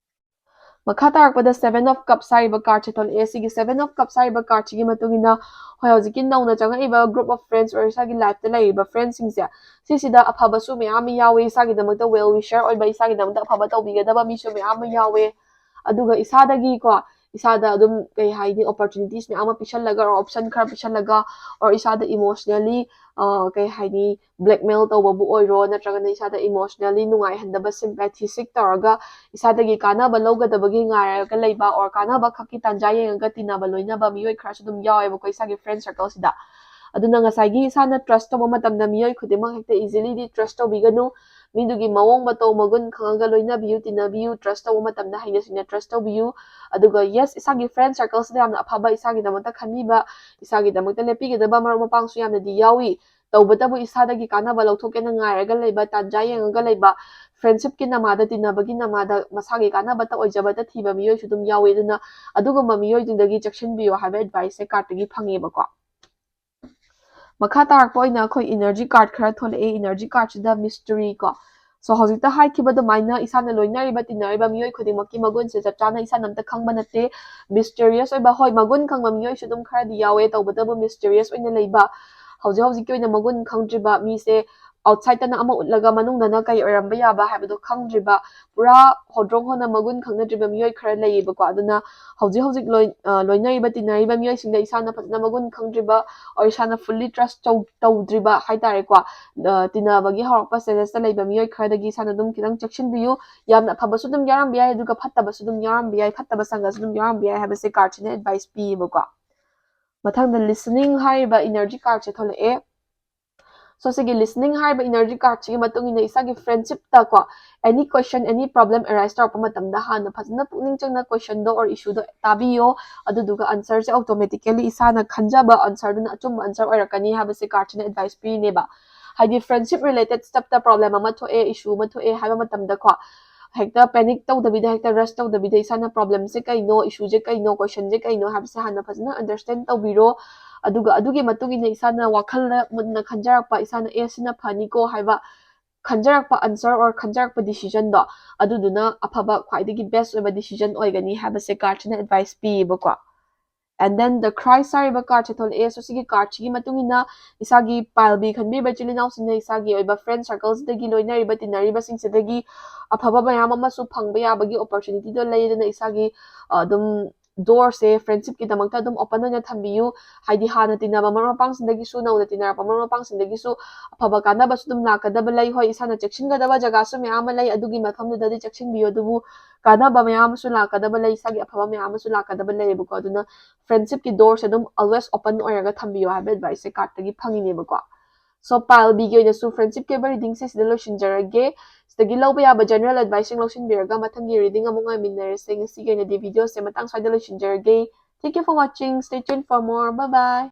ꯃꯈꯥ ꯇꯥꯔꯛꯄꯗ Seven of Cups ꯍꯥꯏꯔꯤꯕ cardꯁꯦ ꯊꯣꯛꯂꯛꯑꯦ꯫ ꯁꯤꯒꯤ Seven of Cups ꯍꯥꯏꯔꯤꯕ cardꯁꯤꯒꯤ ꯃꯇꯨꯡ ꯏꯟꯅ, ꯍꯣꯏ, ꯍꯧꯖꯤꯛꯀꯤ ꯅꯧꯅ ꯆꯪꯉꯛꯏꯕ group of friends or ꯏꯁꯥꯒꯤ lifeꯇ ꯂꯩꯔꯤꯕ friendꯁꯤꯡꯁꯦ, ꯁꯤꯁꯤꯗ ꯑꯐꯕꯁꯨ ꯃꯌꯥꯝ ꯑꯃ ꯌꯥꯎꯋꯤ, ꯏꯁꯥꯒꯤꯗꯃꯛꯇ well wisher ꯑꯣꯏꯕ, ꯏꯁꯥꯒꯤꯗꯃꯛꯇ ꯑꯐꯕ ꯇꯧꯕꯤꯒꯗꯕ ꯃꯤꯁꯨ ꯃꯌꯥꯝ ꯑꯃ ꯌꯥꯎꯋꯦ꯫ ꯑꯗꯨꯒ ꯏꯁꯥꯗꯒꯤꯀꯣ, ꯏꯁꯥꯗ ꯑꯗꯨꯝ, ꯀꯩ ꯍꯥꯏꯅꯤ, opportunities ꯃꯌꯥꯝ ꯑꯃ ꯄꯤꯁꯜꯂꯒ, or option ꯈꯔ ꯄꯤꯁꯜꯂꯒ, or ꯏꯁꯥꯗ emotionally, ꯑ, ꯀꯩ ꯍꯥꯏꯅꯤ, blackmail ꯇꯧꯕꯕꯨ ꯑꯣꯏꯔꯣ, ꯅꯠꯇ꯭ꯔꯒꯅ ꯏꯁꯥꯗ emotionally ꯅꯨꯡꯉꯥꯏꯍꯟꯗꯕ, sympathy seek ꯇꯧꯔꯒ ꯏꯁꯥꯗꯒꯤ ꯀꯥꯟꯅꯕ ꯂꯧꯒꯗꯕꯒꯤ ꯉꯥꯏꯔꯒ ꯂꯩꯕ, or ꯀꯥꯟꯅꯕ ꯈꯛꯀꯤ ꯇꯥꯟꯖꯥ ꯌꯦꯡꯉꯒ ꯇꯤꯟꯅꯕ ꯂꯣꯏꯅꯕ ꯃꯤꯑꯣꯏ ꯈꯔꯁꯨ ꯑꯗꯨꯝ ꯌꯥꯎꯋꯦꯕꯀꯣ ꯏꯁꯥꯒꯤ friend circleꯁꯤꯗ꯫ ꯑꯗꯨꯅ ꯉꯁꯥꯏꯒꯤ ꯏꯁꯥꯅ trust ꯇꯧꯕ ꯃꯇꯝꯗ ꯃꯤꯑꯣꯏ ꯈꯨꯗꯤꯡꯃꯛ ꯍꯦꯛꯇ easilyꯗꯤ trust ꯇꯧꯕꯤꯒꯅꯨ꯫ ꯃꯤꯗꯨꯒꯤ ꯃꯑꯣꯡ ꯃꯇꯧ ꯃꯒꯨꯟ ꯈꯪꯉꯒ ꯂꯣꯏꯅꯕꯤꯌꯨ, ꯇꯤꯟꯅꯕꯤꯌꯨ, trust ꯇꯧꯕ ꯃꯇꯝꯗ ꯍꯩꯅ ꯁꯤꯡꯅ trust ꯇꯧꯕꯤꯌꯨ꯫ ꯑꯗꯨꯒ yes, ꯏꯁꯥꯒꯤ friend circleꯁꯤꯗ ꯌꯥꯝꯅ ꯑꯐꯕ, ꯏꯁꯥꯒꯤꯗꯃꯛꯇ ꯈꯟꯕꯤꯕ, ꯏꯁꯥꯒꯤꯗꯃꯛꯇ ꯂꯦꯞꯄꯤꯒꯗꯕ ꯃꯔꯨꯞ ꯃꯄꯥꯡꯁꯨ ꯌꯥꯝꯅꯗꯤ ꯌꯥꯎꯏ꯫ ꯇꯧꯕꯇꯕꯨ ꯏꯁꯥꯗꯒꯤ ꯀꯥꯟꯅꯕ ꯂꯧꯊꯣꯛꯀꯦꯅ ꯉꯥꯏꯔꯒ ꯂꯩꯕ, ꯇꯥꯟꯖꯥ ꯌꯦꯡꯉꯒ ꯂꯩꯕ, friendshipꯀꯤ ꯅꯃꯥꯗ, ꯇꯤꯟꯅꯕꯒꯤ ꯅꯃꯥꯗ ꯃꯁꯥꯒꯤ ꯀꯥꯟꯅꯕꯇ ꯑꯣꯏꯖꯕꯇ ꯊꯤꯕ ꯃꯤꯑꯣꯏꯁꯨ ꯑꯗꯨꯝ ꯌꯥꯎꯋꯤ꯫ ꯑꯗꯨꯅ ꯑꯗꯨꯒꯨꯝꯕ ꯃꯤꯑꯣꯏꯁꯤꯡꯗꯒꯤ ꯆꯦꯛꯁꯤꯟꯕꯤꯌꯣ ꯍꯥꯏꯕ adviceꯁꯦ cardꯇꯒꯤ ꯐꯪꯉꯦꯕꯀꯣ꯫ ꯃꯈꯥ ꯇꯥꯔꯛꯄ ꯑꯣꯏꯅ ꯑꯩꯈꯣꯏ energy card ꯈꯔ ꯊꯣꯛꯂꯛꯑꯦ꯫ Energy cardꯁꯤꯗ Mystery ꯀꯣ꯫ So ꯍꯧꯖꯤꯛꯇ ꯍꯥꯏꯈꯤꯕ ꯑꯗꯨꯃꯥꯏꯅ ꯏꯁꯥꯅ ꯂꯣꯏꯅꯔꯤꯕ ꯇꯤꯟꯅꯔꯤꯕ ꯃꯤꯑꯣꯏ ꯈꯨꯗꯤꯡꯃꯛꯀꯤ ꯃꯒꯨꯟꯁꯦ ꯆꯞ ꯆꯥꯅ ꯏꯁꯥꯅ ꯑꯝꯇ ꯈꯪꯕ ꯅꯠꯇꯦ꯫ Mysterious ꯑꯣꯏꯕ, ꯍꯣꯏ, ꯃꯒꯨꯟ ꯈꯪꯕ ꯃꯤꯑꯣꯏꯁꯨ ꯑꯗꯨꯝ ꯈꯔꯗꯤ ꯌꯥꯎꯋꯦ, ꯇꯧꯕꯇꯕꯨ mysterious ꯑꯣꯏꯅ ꯂꯩꯕ, ꯍꯧꯖꯤꯛ ꯍꯧꯖꯤꯛꯀꯤ ꯑꯣꯏꯅ ꯃꯒꯨꯟ ꯈꯪꯗ꯭ꯔꯤꯕ ꯃꯤꯁꯦ, outsideꯇꯅ ꯑꯃ ꯎꯠꯂꯒ ꯃꯅꯨꯡꯗꯅ ꯀꯩ ꯑꯣꯏꯔꯝꯕ ꯌꯥꯕ ꯍꯥꯏꯕꯗꯣ ꯈꯪꯗ꯭ꯔꯤꯕ, ꯄꯨꯔꯥ ꯍꯣꯗ꯭ꯔꯣꯡ ꯍꯣꯟꯅ ꯃꯒꯨꯟ ꯈꯪꯅꯗ꯭ꯔꯤꯕ ꯃꯤꯑꯣꯏ ꯈꯔ ꯂꯩꯌꯦꯕꯀꯣ꯫ ꯑꯗꯨꯅ ꯍꯧꯖꯤꯛ ꯍꯧꯖꯤꯛ ꯂꯣꯏ-, ꯑ, ꯂꯣꯏꯅꯔꯤꯕ ꯇꯤꯟꯅꯔꯤꯕ ꯃꯤꯑꯣꯏꯁꯤꯡꯗ ꯏꯁꯥꯅ ꯐꯖꯅ ꯃꯒꯨꯟ ꯈꯪꯗ꯭ꯔꯤꯕ, or ꯏꯁꯥꯅ fully trust ꯇꯧ-, ꯇꯧꯗ꯭ꯔꯤꯕ ꯍꯥꯏꯇꯥꯔꯦꯀꯣ, ꯑ, ꯇꯤꯟꯅꯕꯒꯤ ꯍꯧꯔꯛꯄ stagesꯇ ꯂꯩꯕ ꯃꯤꯑꯣꯏ ꯈꯔꯗꯒꯤ ꯏꯁꯥꯅ ꯑꯗꯨꯝ ꯈꯤꯇꯪ ꯆꯦꯛꯁꯤꯟꯕꯤꯌꯨ꯫ ꯌꯥꯝꯅ ꯑꯐꯕꯁꯨ ꯑꯗꯨꯝ ꯌꯥꯎꯔꯝꯕ ꯌꯥꯏ, ꯑꯗꯨꯒ ꯐꯠꯇꯕꯁꯨ ꯑꯗꯨꯝ ꯌꯥꯎꯔꯝꯕ ꯌꯥꯏ, ꯐꯠꯇꯕ ꯁꯪꯒꯁꯨ ꯑꯗꯨꯝ ꯌꯥꯎꯔꯝꯕ ꯌꯥꯏ ꯍꯥꯏꯕꯁꯦ cardꯁꯤꯅ advice ꯄꯤꯌꯦꯕꯀꯣ꯫ ꯃꯊꯪꯗ Listening ꯍꯥꯏꯔꯤꯕ energy cardꯁꯦ ꯊꯣꯛꯂꯛꯑꯦ꯫ So ꯁꯤꯒꯤ Listening ꯍꯥꯏꯔꯤꯕ energy cardꯁꯤꯒꯤ ꯃꯇꯨꯡ ꯏꯟꯅ ꯏꯁꯥꯒꯤ friendshipꯇ ꯀꯣ, any question, any problem arise ꯇꯧꯔꯛꯄ ꯃꯇꯝꯗ ꯍꯥꯟꯅ ꯐꯖꯅ ꯄꯨꯛꯅꯤꯡ ꯆꯪꯅ questionꯗꯣ or issueꯗꯣ ꯇꯥꯕꯤꯌꯣ꯫ ꯑꯗꯨꯗꯨꯒ answerꯁꯦ automatically ꯏꯁꯥꯅ ꯈꯟꯖꯕ answerꯗꯨꯅ ꯑꯆꯨꯝꯕ answer ꯑꯣꯏꯔꯛꯀꯅꯤ ꯍꯥꯏꯕꯁꯦ cardꯁꯤꯅ advice ꯄꯤꯔꯤꯅꯦꯕ꯫ ꯍꯥꯏꯗꯤ friendship related stuffꯇ problem ꯑꯃ ꯊꯣꯛꯑꯦ, issue ꯑꯃ ꯊꯣꯛꯑꯦ ꯍꯥꯏꯕ ꯃꯇꯝꯗ ꯀꯣ, ꯍꯦꯛꯇ panic ꯇꯧꯗꯕꯤꯗ, ꯍꯦꯛꯇ rush ꯇꯧꯗꯕꯤꯗ ꯏꯁꯥꯅ problemꯁꯦ ꯀꯩꯅꯣ, issueꯁꯦ ꯀꯩꯅꯣ, questionꯁꯦ ꯀꯩꯅꯣ ꯍꯥꯏꯕꯁꯦ ꯍꯥꯟꯅ ꯐꯖꯅ understand ꯇꯧꯕꯤꯔꯣ꯫ ꯑꯗꯨꯒ ꯑꯗꯨꯒꯤ ꯃꯇꯨꯡ ꯏꯟꯅ ꯏꯁꯥꯅ ꯋꯥꯈꯜꯗ ꯃꯨꯟꯅ ꯈꯟꯖꯔꯛꯄ, ꯏꯁꯥꯅ ꯑꯦ ꯁꯤꯅ ꯐꯅꯤꯀꯣ ꯍꯥꯏꯕ ꯈꯟꯖꯔꯛꯄ answer or ꯈꯟꯖꯔꯛꯄ decisionꯗꯣ, ꯑꯗꯨꯗꯨꯅ ꯑꯐꯕ, ꯈ꯭ꯋꯥꯏꯗꯒꯤ best ꯑꯣꯏꯕ decision ꯑꯣꯏꯒꯅꯤ ꯍꯥꯏꯕꯁꯦ cardꯁꯤꯅ advice ꯄꯤꯌꯦꯕꯀꯣ꯫ And then The Christ ꯍꯥꯏꯔꯤꯕ cardꯁꯦ ꯊꯣꯛꯂꯛꯑꯦ꯫ So ꯁꯤꯒꯤ cardꯁꯤꯒꯤ ꯃꯇꯨꯡ ꯏꯟꯅ ꯏꯁꯥꯒꯤ pile B ꯈꯟꯕꯤꯕ ꯏꯆꯤꯜ ꯏꯅꯥꯎꯁꯤꯡꯅ ꯏꯁꯥꯒꯤ ꯑꯣꯏꯕ friend circleꯁꯤꯗꯒꯤ, ꯂꯣꯏꯅꯔꯤꯕ ꯇꯤꯟꯅꯔꯤꯕꯁꯤꯡꯁꯤꯗꯒꯤ ꯑꯐꯕ ꯃꯌꯥꯝ ꯑꯃꯁꯨ ꯐꯪꯕ ꯌꯥꯕꯒꯤ opportunityꯗꯣ ꯂꯩ꯫ ꯑꯗꯨꯅ ꯏꯁꯥꯒꯤ, ꯑ, ꯑꯗꯨꯝ doorꯁꯦ friendshipꯀꯤꯗꯃꯛꯇ ꯑꯗꯨꯝ open ꯑꯣꯏꯅ ꯊꯝꯕꯤꯌꯨ꯫ ꯍꯥꯏꯗꯤ ꯍꯥꯟꯅ ꯇꯤꯟꯅꯕ ꯃꯔꯨꯞ ꯃꯄꯥꯡꯁꯤꯡꯗꯒꯤꯁꯨ, ꯅꯧꯅ ꯇꯤꯟꯅꯔꯛꯄ ꯃꯔꯨꯞ ꯃꯄꯥꯡꯁꯤꯡꯗꯒꯤꯁꯨ ꯑꯐꯕ ꯀꯥꯟꯅꯕꯁꯨ ꯑꯗꯨꯝ ꯂꯥꯛꯀꯗꯕ ꯂꯩ꯫ ꯍꯣꯏ, ꯏꯁꯥꯅ ꯆꯦꯛꯁꯤꯟꯒꯗꯕ ꯖꯒꯥꯁꯨ ꯃꯌꯥꯝ ꯑꯃ ꯂꯩ, ꯑꯗꯨꯒꯤ ꯃꯐꯝꯗꯨꯗꯗꯤ ꯆꯦꯛꯁꯤꯟꯕꯤꯌꯨ, ꯑꯗꯨꯕꯨ ꯀꯥꯟꯅꯕ ꯃꯌꯥꯝ ꯑꯃꯁꯨ ꯂꯥꯛꯀꯗꯕ ꯂꯩ, ꯏꯁꯥꯒꯤ ꯑꯐꯕ ꯃꯌꯥꯝ ꯑꯃꯁꯨ ꯂꯥꯛꯀꯗꯕ ꯂꯩꯌꯦꯕꯀꯣ꯫ ꯑꯗꯨꯅ friendshipꯀꯤ doorꯁꯦ ꯑꯗꯨꯝ always open ꯑꯣꯏꯔꯒ ꯊꯝꯕꯤꯌꯣ ꯍꯥꯏꯕ adviceꯁꯦ cardꯇꯒꯤ ꯐꯪꯉꯤꯅꯦꯕꯀꯣ꯫ So pile Bꯒꯤ ꯑꯣꯏꯅꯁꯨ friendshipꯀꯤ ꯑꯣꯏꯕ readingꯁꯦ ꯁꯤꯗ ꯂꯣꯏꯁꯤꯟꯖꯔꯒꯦ꯫ ꯁꯤꯗꯒꯤ ꯂꯧꯕ ꯌꯥꯕ general adviceꯁꯤꯡ ꯂꯧꯁꯤꯟꯕꯤꯔꯒ ꯃꯊꯪꯒꯤ reading ꯑꯃꯨꯛ ꯉꯥꯏꯃꯤꯟꯅꯔꯁꯦ꯫ ꯉꯁꯤꯒꯤ ꯑꯣꯏꯅꯗꯤ videoꯁꯦ ꯃꯇꯥꯡ ꯁ꯭ꯋꯥꯏꯗ ꯂꯣꯏꯁꯤꯟꯖꯔꯒꯦ꯫ Thank you for watching. Stay tuned for more. Bye bye.